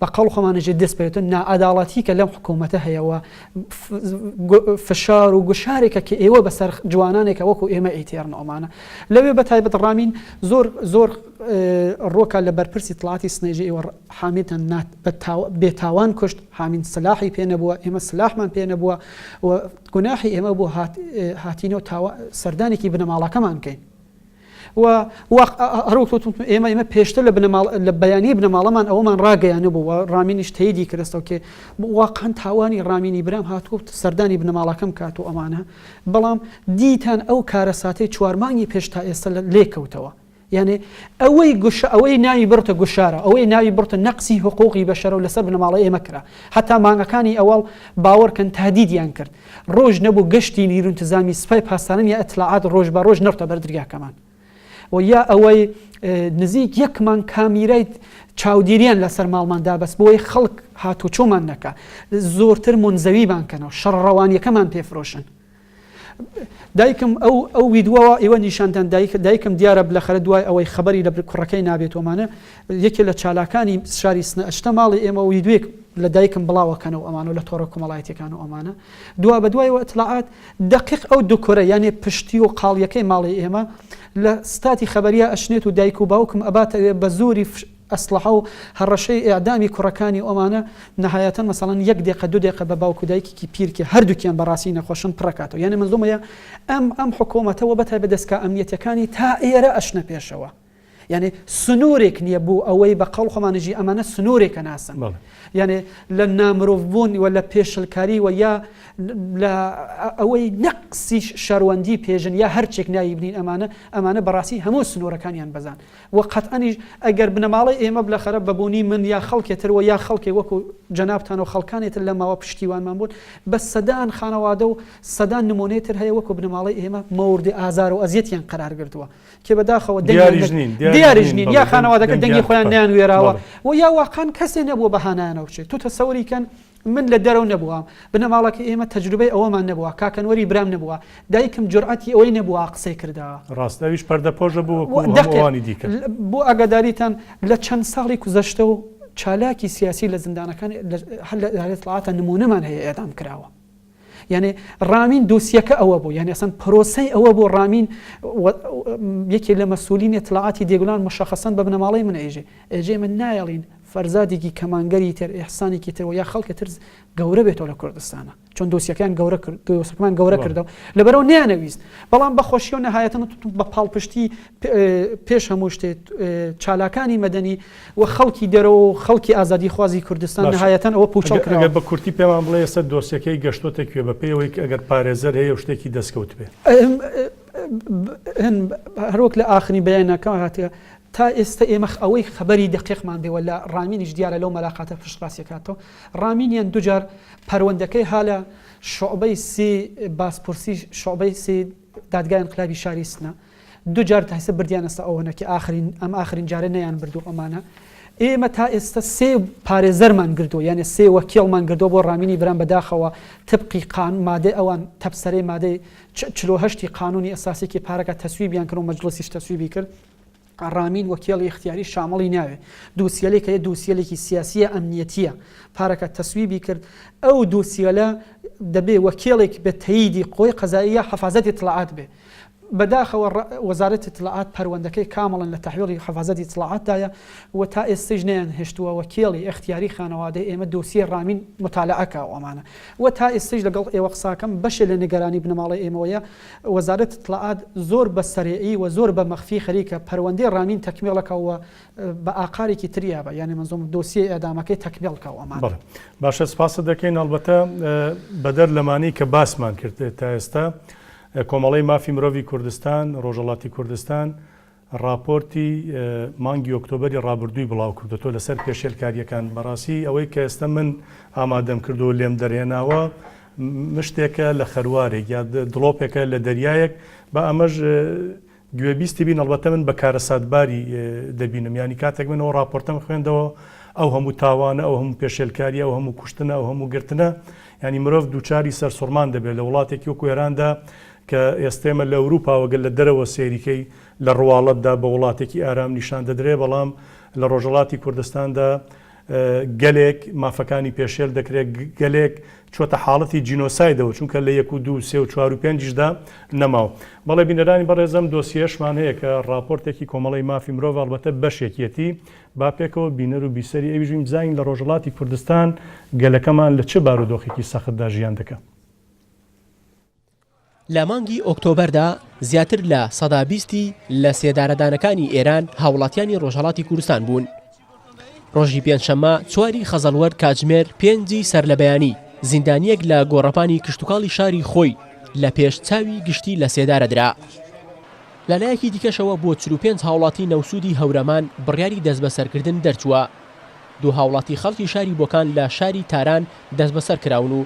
بە قەڵ خۆمانەژێ دەست پێێتن نائەداڵەتی کە لەم حکوومەتە هەیەوە فشار و گوشارێکە کە ئێوە بەسەر جوانانێکە وەکو ئێمە ئەیتێرن ئەمانە لەوێ بە تایبەت ڕامین زۆر زۆر ڕۆکە لە بەرپرسی تڵاتی سنێژی ئێوە حامیتان نات بێتاوان کوشت حامین سلاحی پێ نەبووە ئێمە سلاحمان پێ نەبووە و گوناحی ئێمە بوو هاتینەوە تاوە سەردانێکی بنەماڵەکەمان کەین و هەروەک وتم ئێمە ئێمە پێشتر لە بنەماڵ لە بەیانی بنەماڵەمان ئەوەمان ڕاگەیانبوو و ڕامینیش تەیدی کردەوە کێ واقعا تاوانی ڕامینی برام هاتوو سەردانی بنەماڵەکەم کات و ئەمانە بەڵام دیتان ئەو کارەساتەی چوار مانگی پێش تا ئێستا لێکەوتەوە یانێ ئەوەی گوش ئەوەی ناوی بڕتە گوشارە ئەوەی ناوی بڕتە نەقسی حقوقی بەشەرە و لەسەر بنەماڵەی ئێمە کرا حتا مانگەکانی ئەوەڵ باوەڕکەن تهدیدیان کرد ڕۆژ نەبوو گەشتی نیرونتزامی سپای پاسداران یا ئیتلاعات ڕۆژ بە ڕۆژ نەڕتە بەر درگاکەمان و یا ئەوەی نزیک یەک مانگ کامیرای چاودێریان لەسەر ماڵمان دابەست بۆی خەڵک هاتوچۆمان نەکا زۆرتر مونزەویمان کەنەوە شەڕ ڕەوانیەکەمان پێفرۆشن دایکم ئەو ئەو ویدوەوە ئێوە نیشاندان دایک دایکم دیارە بلەخەرە دوای ئەوەی خەبەری لە کوڕەکەی نابێتۆمانە یەکێ لە چالاکانی شاری سنە ئەشتە ماڵی ئێمە ویدوێک لە دایکم بڵاوەکەنەوە ئەمانە لە تۆڕە کۆمەڵایەتیەکان و ئەمانە دوا بە دوایەوە ئیتلاعات دەقیق ئەو دکۆرە یانێ پشتی و قاڵیەکەی ماڵی ئێمە لە ستاتی خەبەریا ئەشنێت و دایک و باوکم ئەباتە ئەوێ بە زۆری ئەسڵەحە و هەڕەشەی ئێعدامی کوڕەکانی و ئەمانە نەهایەتەن مەسەڵەن یەک دێقە دو دێقە بە باوک و دایکێکی پیر کە هەردووکیان بەڕاستی نەخۆشن پڕەکاتەوە یانێ مەنزومەیە ئەم ئەم حکۆمەتە وە بەتایبەت دەسکا ئەمنیەتیەکانی تا ئێرە ئەچنە پێشەوە یانێ سنوورێک نییە بۆ ئەوەی بە قەوڵ خۆمانژی ئەمانە سنوورێکە ناسن یانێ لە نامرۆڤ بوون و لە پێشلکاری و یا لە ئەوەی نەقسی شەروەندی پێژن یا هەرچێک ناوی بنین ئەمانە ئەمانە بەڕاستی هەموو سنوورەکانیان بەزان و قەتعەنیش ئەگەر بنەماڵەی ئێمە بلەخەرە بە بوونی من یا خەڵکێ تر و یا خەڵکێ وەکو جەنابتان و خەڵکانێ تر لەم ماوە پشتیوانمان بوون بە سەدان خانەوادە و سەدان نموونەی تر هەیە وەکو بنەماڵەی ئێمە مەوردی ئازار و ئەزیەتیان قەرار گرتووە کێ بەداخەوە دەنگیان نین دیاریش نین یا خانەوادەکە دەنگی خۆیان نەیان وێراوە و یا واقعا کەسێ نەبووە بە هانایانەوە بچێت تو تەسەوری کەن من لە دەرەوە نەبووە بنەماڵەکەی ئێمە تەجروبەی ئەوەمان نەبووە کاکە نوەری برام نەبووە دایکم جورئەتی ئەوەی نەبووە قسەی کردە. ڕاستە ئەویش پەردەپۆشە بوو وەکو هەموو ئەوانی دیکە. بۆ ئاگاداریتان لە چەند ساڵی گوزەشتە و چالاکی سیاسی لە زیندانەکان هەر لە ئیدارەی ئیتڵاعاتە نموونەمان هەیە ئێعدام کراوە. یانێ ڕامین دۆسیەکە ئەوە بوو یانێ ئەسەن پرۆسەی ئەوە بوو ڕامین یەکێ لە مەسئولین ئیتلاعاتی دێگولان مشخصەن بە بنەماڵەی من ئێژێ ئێژێ من نایەڵین فەرزادێکی کەمانگەری تر ئیحسانێکی تر و یا خەڵکە تر گەورە بێتەوە لە کوردستانە چۆن دۆسیەکەیان گەورە کرد دۆسەکەمان گەورە کردەوە لەبەرەوە نیانەویست بەڵام بە خۆشی و نەهایەتەن بە پاڵپشتی پێش هەموو شتێ چالاکانی مەدەنی و خەڵکی دەرەوە و خەڵکی ئازادیخوازی کوردستان باشە نەهایەتەن ئەوە پووچەڵ ئەگەر کراوە. بە کورتی پێمان بڵێ ئێستا دۆسیەکەی گەشتۆتە کوێ بە پێی ئەوەی کە ئەگەر پارێزەر هەیە و شتێکی دەستکەوت بێ؟ هەروەک لە ئاخرین بەیانەکە هاتیە تا ئێستا ئێمە ئەوەی خەبەری دەقیقمان بێ و لە ڕامینیش دیارە لەو مەلاقاتە پشتڕاستی کاتەوە ڕامینیان دوجار پەروەندەکەی ها لە شوعبەی سێ بازپرسی شوعبەی سێ دادگای ئینقلابی شاری سنە دو جار تا ئێستا بردیانە سە ئەوەنە کە ئاخرین ئەم ئاخرین جارە نەیان بردو ئەمانە ئێمە تا ئێستا سێ پارێزەرمان گردو یانێ سێ وەکیڵمان گردو بۆ ڕامینی برام بەداخەوە تبقی قان مادەی ئەوان تەبسەرەی مادەی 48 قانونی ئەساسێکی پارەکە تەسویبیان کرد و مەجلسیش تەسویبی کرد ڕامین وەکێڵی ئیختیاری شامڵی ناوێ دوسیەلێک هەیە دوسیەلێکی سیاسیە ئەمنیەتیە پارەکە تەسویبی کرد ئەو دوسیەلە دەبێ وەکێڵێک بە تەییدی قوەی قەزائیە حەفازەتی ئیتڵاعات بێ بەداخەوە وەزارەتی ئیتڵاعات پەروەندەکەی کامڵەن لە تەحویڵی حەفازەتی ئیتڵاعاتدایە و تا ئێستەیش نەیانهێشتووە وەکێڵی ئیختیاری خانەوادەی ئێمە دۆسیەی ڕامین موتالعە کا و ئەمانە و تا ئێستەیش لەگەڵ ئێوە قساکەم بەشێ لە نیگەرانی بنەماڵەی ئێمەوەیە وەزارەت اطلاعات زۆر بە سەرێعی و زۆر بە مەخفی خەریکە پەروەندەی ڕامین تەکمیڵ کا و بە ئاقارێکی تریا بە یانێ مەنزوم دۆسیەی ئێعدامەکەی تەکمیڵ کا و ئەمانە. بەڵێ باشە سپاست دەکەین ئەڵبەتە بەدەر لەمانەی کە باسمان کرد تا ئێستا کۆمەڵەی مافی مرۆڤی کوردستان ڕۆژهەڵاتی کوردستان ڕاپۆرتی مانگی ئۆکتۆبەری ڕابردووی بڵاوکردۆتەوە لەسەر پێشێلکارییەکان، بەڕاستی ئەوەی کە ئێستا من ئامادەم کردووە و لێم دەرهێناوە مشتێکە لە خەروارێک یا دڵۆپێکە لە دەریایەک، با ئەمەش گوێبیستی بین، ئەڵبەتە من بە کارەساتباری دەبینم، یانی کاتێک من ئەو ڕاپۆرتەم خوێندەوە ئەو هەموو تاوانە، ئەو هەموو پێشێلکارییە، ئەو هەموو کوشتنە، ئەو هەموو گرتنە، یانی مرۆڤ دووچاری سەرسوڕمان دەبێت لە وڵاتێکی وەکو ئێراندا. کە ئێستێ ئێمە لە ئەوروپاوە گەر لە دەرەوە سەیریکەی لە ڕواڵەتدا بە وڵاتێکی ئارام نیشان دەدرێ بەڵام لە ڕۆژهەڵاتی کوردستاندا گەلێک مافەکانی پێشێل دەکرێت، گەلێک چووەتە حاڵەتی جینۆسایدەوە، چونکە لە یەک و دوو و سێ و چوار و پێنجیشدا نەماوە. بەڵێ بینەرانی بەڕێز ئەم دۆسیەیەشمان هەیە کە ڕاپۆرتێکی کۆمەڵەی مافی مرۆڤ ئەڵبەتە بەشێکیەتی، با پێکەوە بینەر و بیسەری ئەویش بین بزانین لە ڕۆژهەڵاتی کوردستان گەلەکەمان لە چ بارودۆخێکی سەختدا ژیان دەکا. لە مانگی ئۆکتۆبەردا زیاتر لە 20% ی لە سێدارەدانەکانی ئێران هاوڵاتیانی ڕۆژهەڵاتی کوردستان بوون. ڕۆژی پێنجشەممە چواری خەزەڵوەر کاتژمێر پێنجی سەرلەبەیانی زیندانییەک لە گۆڕەپانی کشتوکاڵی شاری خۆی لە پێش چاوی گشتی لە سێدارە درا. لە لایەکی دیکەشەوە بۆ 45 هاوڵاتی نەوسوودی هەورامان بڕیاری دەستبەسەرکردن دەرچووە. دوو هاوڵاتی خەڵکی شاری بۆکان لە شاری تاران دەستبەسەر کراون و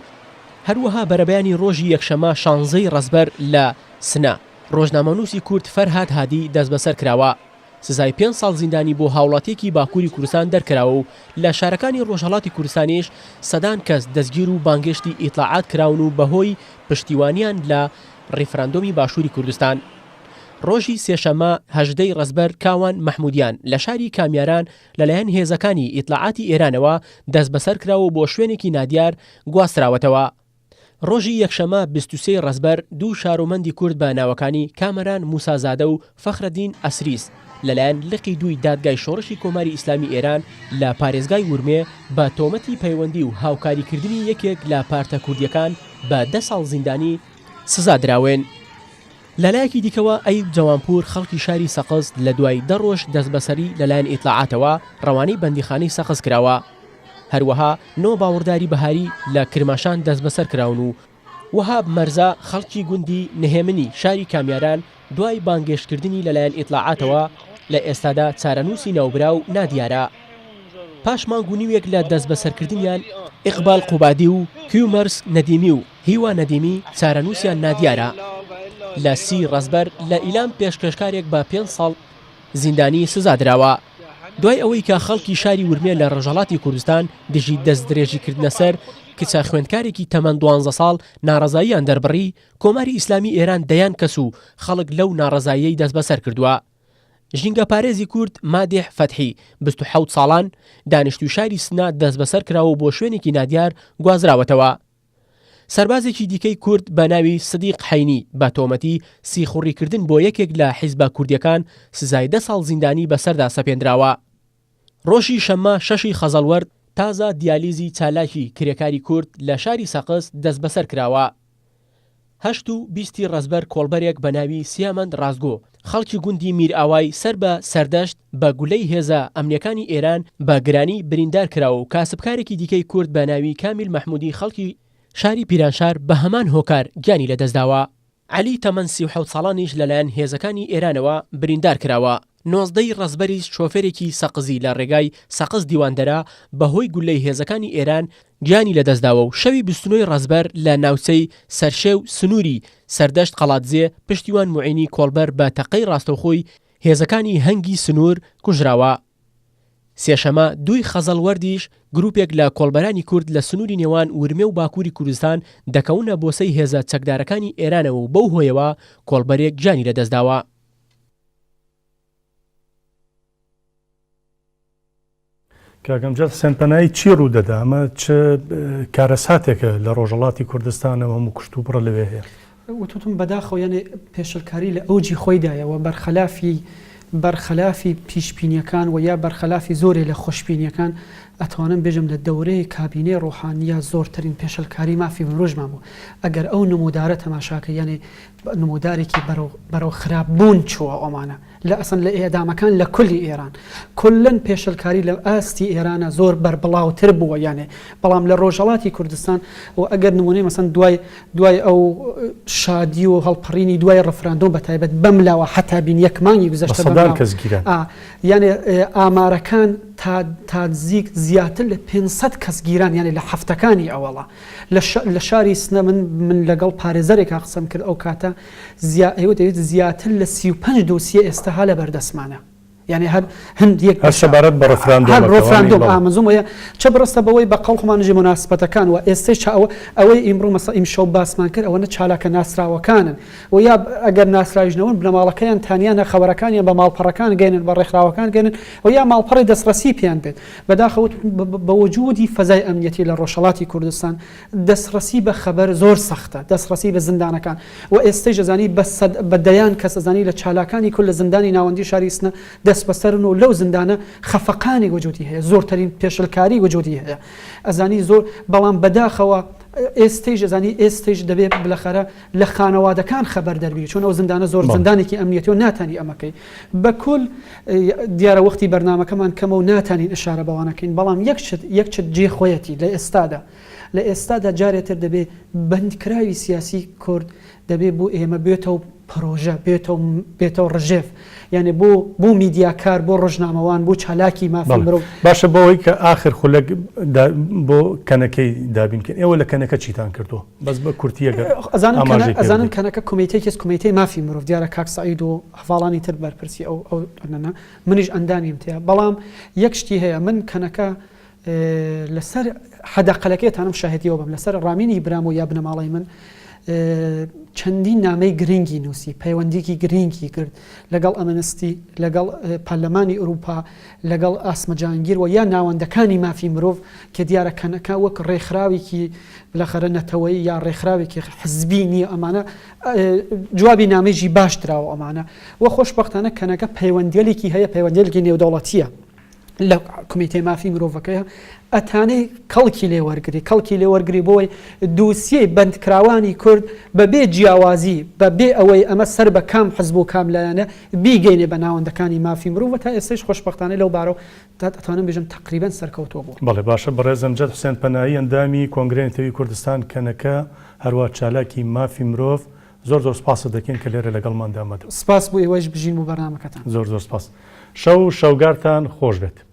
هەروەها بەرەبەیانی ڕۆژی یەکشەممە شانزەی ڕەزبەر لە سنە، ڕۆژنامەنووسی کورد فەرهاد هادی دەستبەسەر کراوە. سزای پێنج ساڵ زیندانی بۆ هاوڵاتییەکی باکووری کوردستان دەرکراوە و لە شارەکانی ڕۆژهەڵاتی کوردستانیش سەدان کەس دەستگیر و بانگهێشتی ئیتڵاعات کراون و بەهۆی پشتیوانیان لە ڕیفراندۆمی باشووری کوردستان ڕۆژی سێشەممە 18 ی ڕەزبەر کاوان مەحموودیان لە شاری کامیاران لەلایەن هێزەکانی ئیتلاعاتی ئێرانەوە دەستبەسەر کراوە و بۆ شوێنێکی نادیار گواستراوەتەوە. ڕۆژی یەکشەممە 23 ی ڕەزبەر دوو شارۆمەندی کورد بە ناوەکانی کامەران موسازادە و فەخرەدین ئەسریس لەلایەن لقی دووی دادگای شۆڕشی کۆماری ئیسلامی ئێران لە پارێزگای ورمێ بە تۆمەتی پەیوەندی و هاوکاریکردنی یەکێک لە پارتە کوردییەکان بە دە ساڵ زیندانی سزا دراون. لەلایەکی دیکەوە ئەیوب جەوانپوور خەڵکی شاری سەقز لە دوای دە ڕۆژ دەستبەسەری لەلایەن ئیتلاعاتەوە ڕەوانەی بەندیخانەی سەقز کراوە. هەروەها نۆ باوەڕداری بەهاری لە کرماشان دەستبەسەر کراون و وەهاب مەرزا خەڵکی گوندی نهێمنی شاری کامیاران دوای بانگێشتکردنی لەلایەن ئیتلاعاتەوە لە ئێستادا چارەنووسی ناوبراو نادیارە. پاش مانگ و نیوێک لە دەستبەسەرکردنیان، ئیقبال قوبادی و کیومەرس نەدیمی و هیوا نەدیمی چارەنووسیان نادیارە. لە سی ڕەزبەر لە ئیلام پێشکەشکارێک بە پێنج ساڵ زیندانی سزا دراوە. دوای ئەوەی کە خەڵکی شاری ورمێ لە ڕۆژهەڵاتی کوردستان دژی دەستدرێژیکردنە سەر کچە خوێندکارێکی تەمەن دوانزە ساڵ ناڕەزاییان دەربڕی، کۆماری ئیسلامی ئێران دەیان کەس و خەڵک لەو ناڕەزاییەی دەستبەسەر کردووە. ژینگەپارێزی کورد مادیح فەتحی، 27 ساڵان، دانیشتووی شاری سنە دەستبەسەر کراوە و بۆ شوێنێکی نادیار گوازراوەتەوە. سەربازێکی دیکەی کورد بە ناوی سدیق حەینی بە تۆمەتی سیخوڕیکردن بۆ یەکێک لە حیزبە کوردییەکان سزای دە ساڵ زیندانی بەسەردا سەپێندراوە. ڕۆژی شەممە شەشی خەزەڵوەر تازە دیالیزی چالاکی کرێکاری کورد لە شاری سەقز دەستبەسەر کراوە. هەشت و بیستی ڕەزبەر کۆڵبەرێک بە ناوی سیامەند ڕاستگۆ، خەڵکی گوندی میرئاوای سەر بە سەردەشت بە گولەی هێزە ئەمنییەکانی ئێران بە گرانی بریندار کرا و کاسبکارێکی دیکەی کورد بە ناوی کامیل مەحموودی خەڵکی شاری پیرانشار بە هەمان هۆکار گیانی لەدەستداوە. عەلی تەمەن 37 ساڵانیش لەلایەن هێزەکانی ئێرانەوە بریندار کراوە. 19 ی ڕەزبەریش شۆفێرێکی سەقزی لە ڕێگای سەقز دیواندەرە بە هۆی گوللەی هێزەکانی ئێران گیانی لەدەستداوە و شەوی 29 ی ڕەزبەر لە ناوچەی سەرشێو سنووری سەردەشت قەڵادزێ پشتیوان موعینی کۆڵبەر بە تەقەی ڕاستەوخۆی هێزەکانی هەنگی سنوور کوژراوە. سێشەمە دووی خەزەڵوەردیش گرووپێک لە کۆڵبەرانی کورد لە سنووری نێوان ورمێ و باکووری کوردستان دەکەونە بۆسەی هێزە چەکدارەکانی ئێرانەوە و بەو هۆیەوە کۆڵبەرێک گیانی لەدەستداوە. کاک ئەمجەد حسێن پەنایی چی ڕوو دەدا؟ ئەمە چ کارەساتێکە لە ڕۆژهەڵاتی کوردستانەوە هەموو کوشتوبڕە لەوێ هەیە؟ وتوتم بەداخەوە یانێ پێشلکاری لە ئەوجی خۆیدایە و بەرخەلافی بەرخەلافی پیشبینیەکان و یا بەرخەلافی زۆرێ لە خۆشبینیەکان ئەتوانم بێژم لە دەورەی کابینەی ڕۆحانییا زۆرترین پێشلکاری مافی مرۆژمان بوو ئەگەر ئەو نمودارە تەماشاکەی یانێ نمودارێکی بەرەو بەرەو خراپ بوون چووە ئەمانە لە ئەسڵەن لە ئێعدامەکان لە کولی ئێران کوللەن پێشلکاری لە ئاستی ئێرانە زۆر بەربڵاوتر بووە یانێ بەڵام لە ڕۆژهەڵاتی کوردستان و ئەگەر نموونەی مەسەن دوای دوای ئەو شادی و هەڵپەڕینی دوای ڕفراندۆم بە تایبەت بەم لاوە حەتا بین یەک مانگی گوزەشتە بەم لاوە کەس گیران ئا یانێ ئامارەکان تا تا نزیک زیاتر لە 500 کەس گیران یانێ لە هەفتەکانی ئەوەڵا لە شا لە شاری سنە من من لەگەڵ پارێزەرێکا قسەم کرد ئەو کاتە زیا ئەیوت ئەیوت زیاتر لە 35 دۆسیە ئێستا ها لە بەردەستمانە. یعنی هەر هەند یەک هەر سەبارەت بە ڕفراندۆم هەر ڕفراندۆم ئامەزوم وە چە بڕستە بەوەی بە قەڵ خۆمان ژی مناسبەتەکان و ئێستەی چا ئەوە ئەوەی ئیمڕۆ مەسە ئیمشەو باسمان کرد ئەوەنە چالاکە ناسراوەکانن و یا ئەگەر ناسراویش نەون بنەماڵەکەیان تانیانە خەوەرەکانیان بە ماڵپەڕەکان گەێنن بە ڕێکخراوەکان گەێنن و یا ماڵپەڕی دەستڕەسی پێیان بێت بەداخەوە بە وجودی فەزای ئەمنیەتی لە ڕۆژهەڵاتی کوردستان دەستڕەسی بە خەبەر زۆر سەختە، دەستڕەسی بە زیندانەکان و ئێستەیش ئەزانی بە سەد بە دەیان کەس ئەزانی لە چالاکانی کورد لە زیندانی ناوەندی شاری سنە دەستبەسەرن و لەو زیندانە خەفەقانێک وجودی هەیە، زۆرترین پێشلکاری وجودی هەیە ئەزانی زۆر بەڵام بەداخەوە ئێستەیش ئەزانی ئێستەیش دەبێ بلەخەرە لە خانەوادەکان خەبەر دەربی چون ئەو زیندانە زۆر زیندانێکی ئەمنیەتی و ناتانی ئەمەکەی بە کول دیارە وەختی بەرنامەکەمان کەمە و ناتانین ئشارە بەوانەکەین بەڵام یەک شت یەک شت جێ خۆیەتی لە ئێستادا لە ئێستادا جارێ تر دەبێ بەندکراوی سیاسی کورد دەبێ بۆ ئێمە بێتەوە پرۆژە بێتەوە بێتەوە ڕژێف یانێ بۆ بۆ میدیاکار بۆ ڕۆژنامەوان بۆ چالاکی مافی مرۆڤ. باشە بۆ ئەوەی کە ئاخر خولەک بۆ کەنەکەی دابین کەین ئێوە لە کەنەکە چیتان کردووە بەس بە کورتی ئەگەر ئەزانن کەنە ئەزانن کەنەکە کۆمیتەیەکیس کۆمیتەی مافی مرۆڤ دیارە کاک سەعید و هەڤاڵانی تر بەرپرسی ئەو ئەو ئەنەنە منیش ئەندامیم تیا بەڵام یەک شتی هەیە من کەنەکە لەسەر حەدەقەلەکەی تانم شاهدیەوە بم لەسەر ڕامینی برام و یا بنەماڵەی من چەندین نامەی گرنگی نووسی پەیوەندیکی گرنگی کرد لەگەڵ ئەمنستی لەگەڵ پەرلەمانی ئەوروپا لەگەڵ ئاسمەجانگیر و یا ناوەندەکانی مافی مرۆڤ کە دیارە کەنەکە وەک ڕێکخراوێکی لەخەرە نەتەوەیی یا ڕێکخراوێکی حزبی نییە ئەمانە جوابی نامەیژی باش دراوە ئەمانە و خۆشببختانە کەنەکە پەیوەندیەلێکی هەیە پەیوەندیەلێکی نێودەوڵەتیە لە کمیتەی مافی مرۆڤەکەیە ئەتانێ کەڵکی لێ وەرگری کەڵکی لێ وەرگری بۆی دووسیەی بەندکراوانی کورد بە بێ جیاوازی بە بێ ئەوەی ئەمە سەر بە کام حزب و کام لایەنە بیگەینێ بە ناوەندەکانی مافی مرۆڤ تا ئێستەیش خۆشبەختانە لەو بارەوە ئەتوانم بێژم تەقریبەن سەرکەوتوو بووە. بەڵێ باشە بەڕێز ئەمجەد حوسێن پەنایی ئەندامی کۆنگرەی نەتەوەیی کوردستان کەنەکە هەروا چالاکی مافی مرۆڤ زۆر زۆر سپاست دەکەین کە لێرە لەگەڵماندا مەدەو. سپاس بۆ ئێوەش بژین بۆ بەرنامەکەتان. زۆر زۆر سپاس. شەو و شەوگارتان خۆش بێت.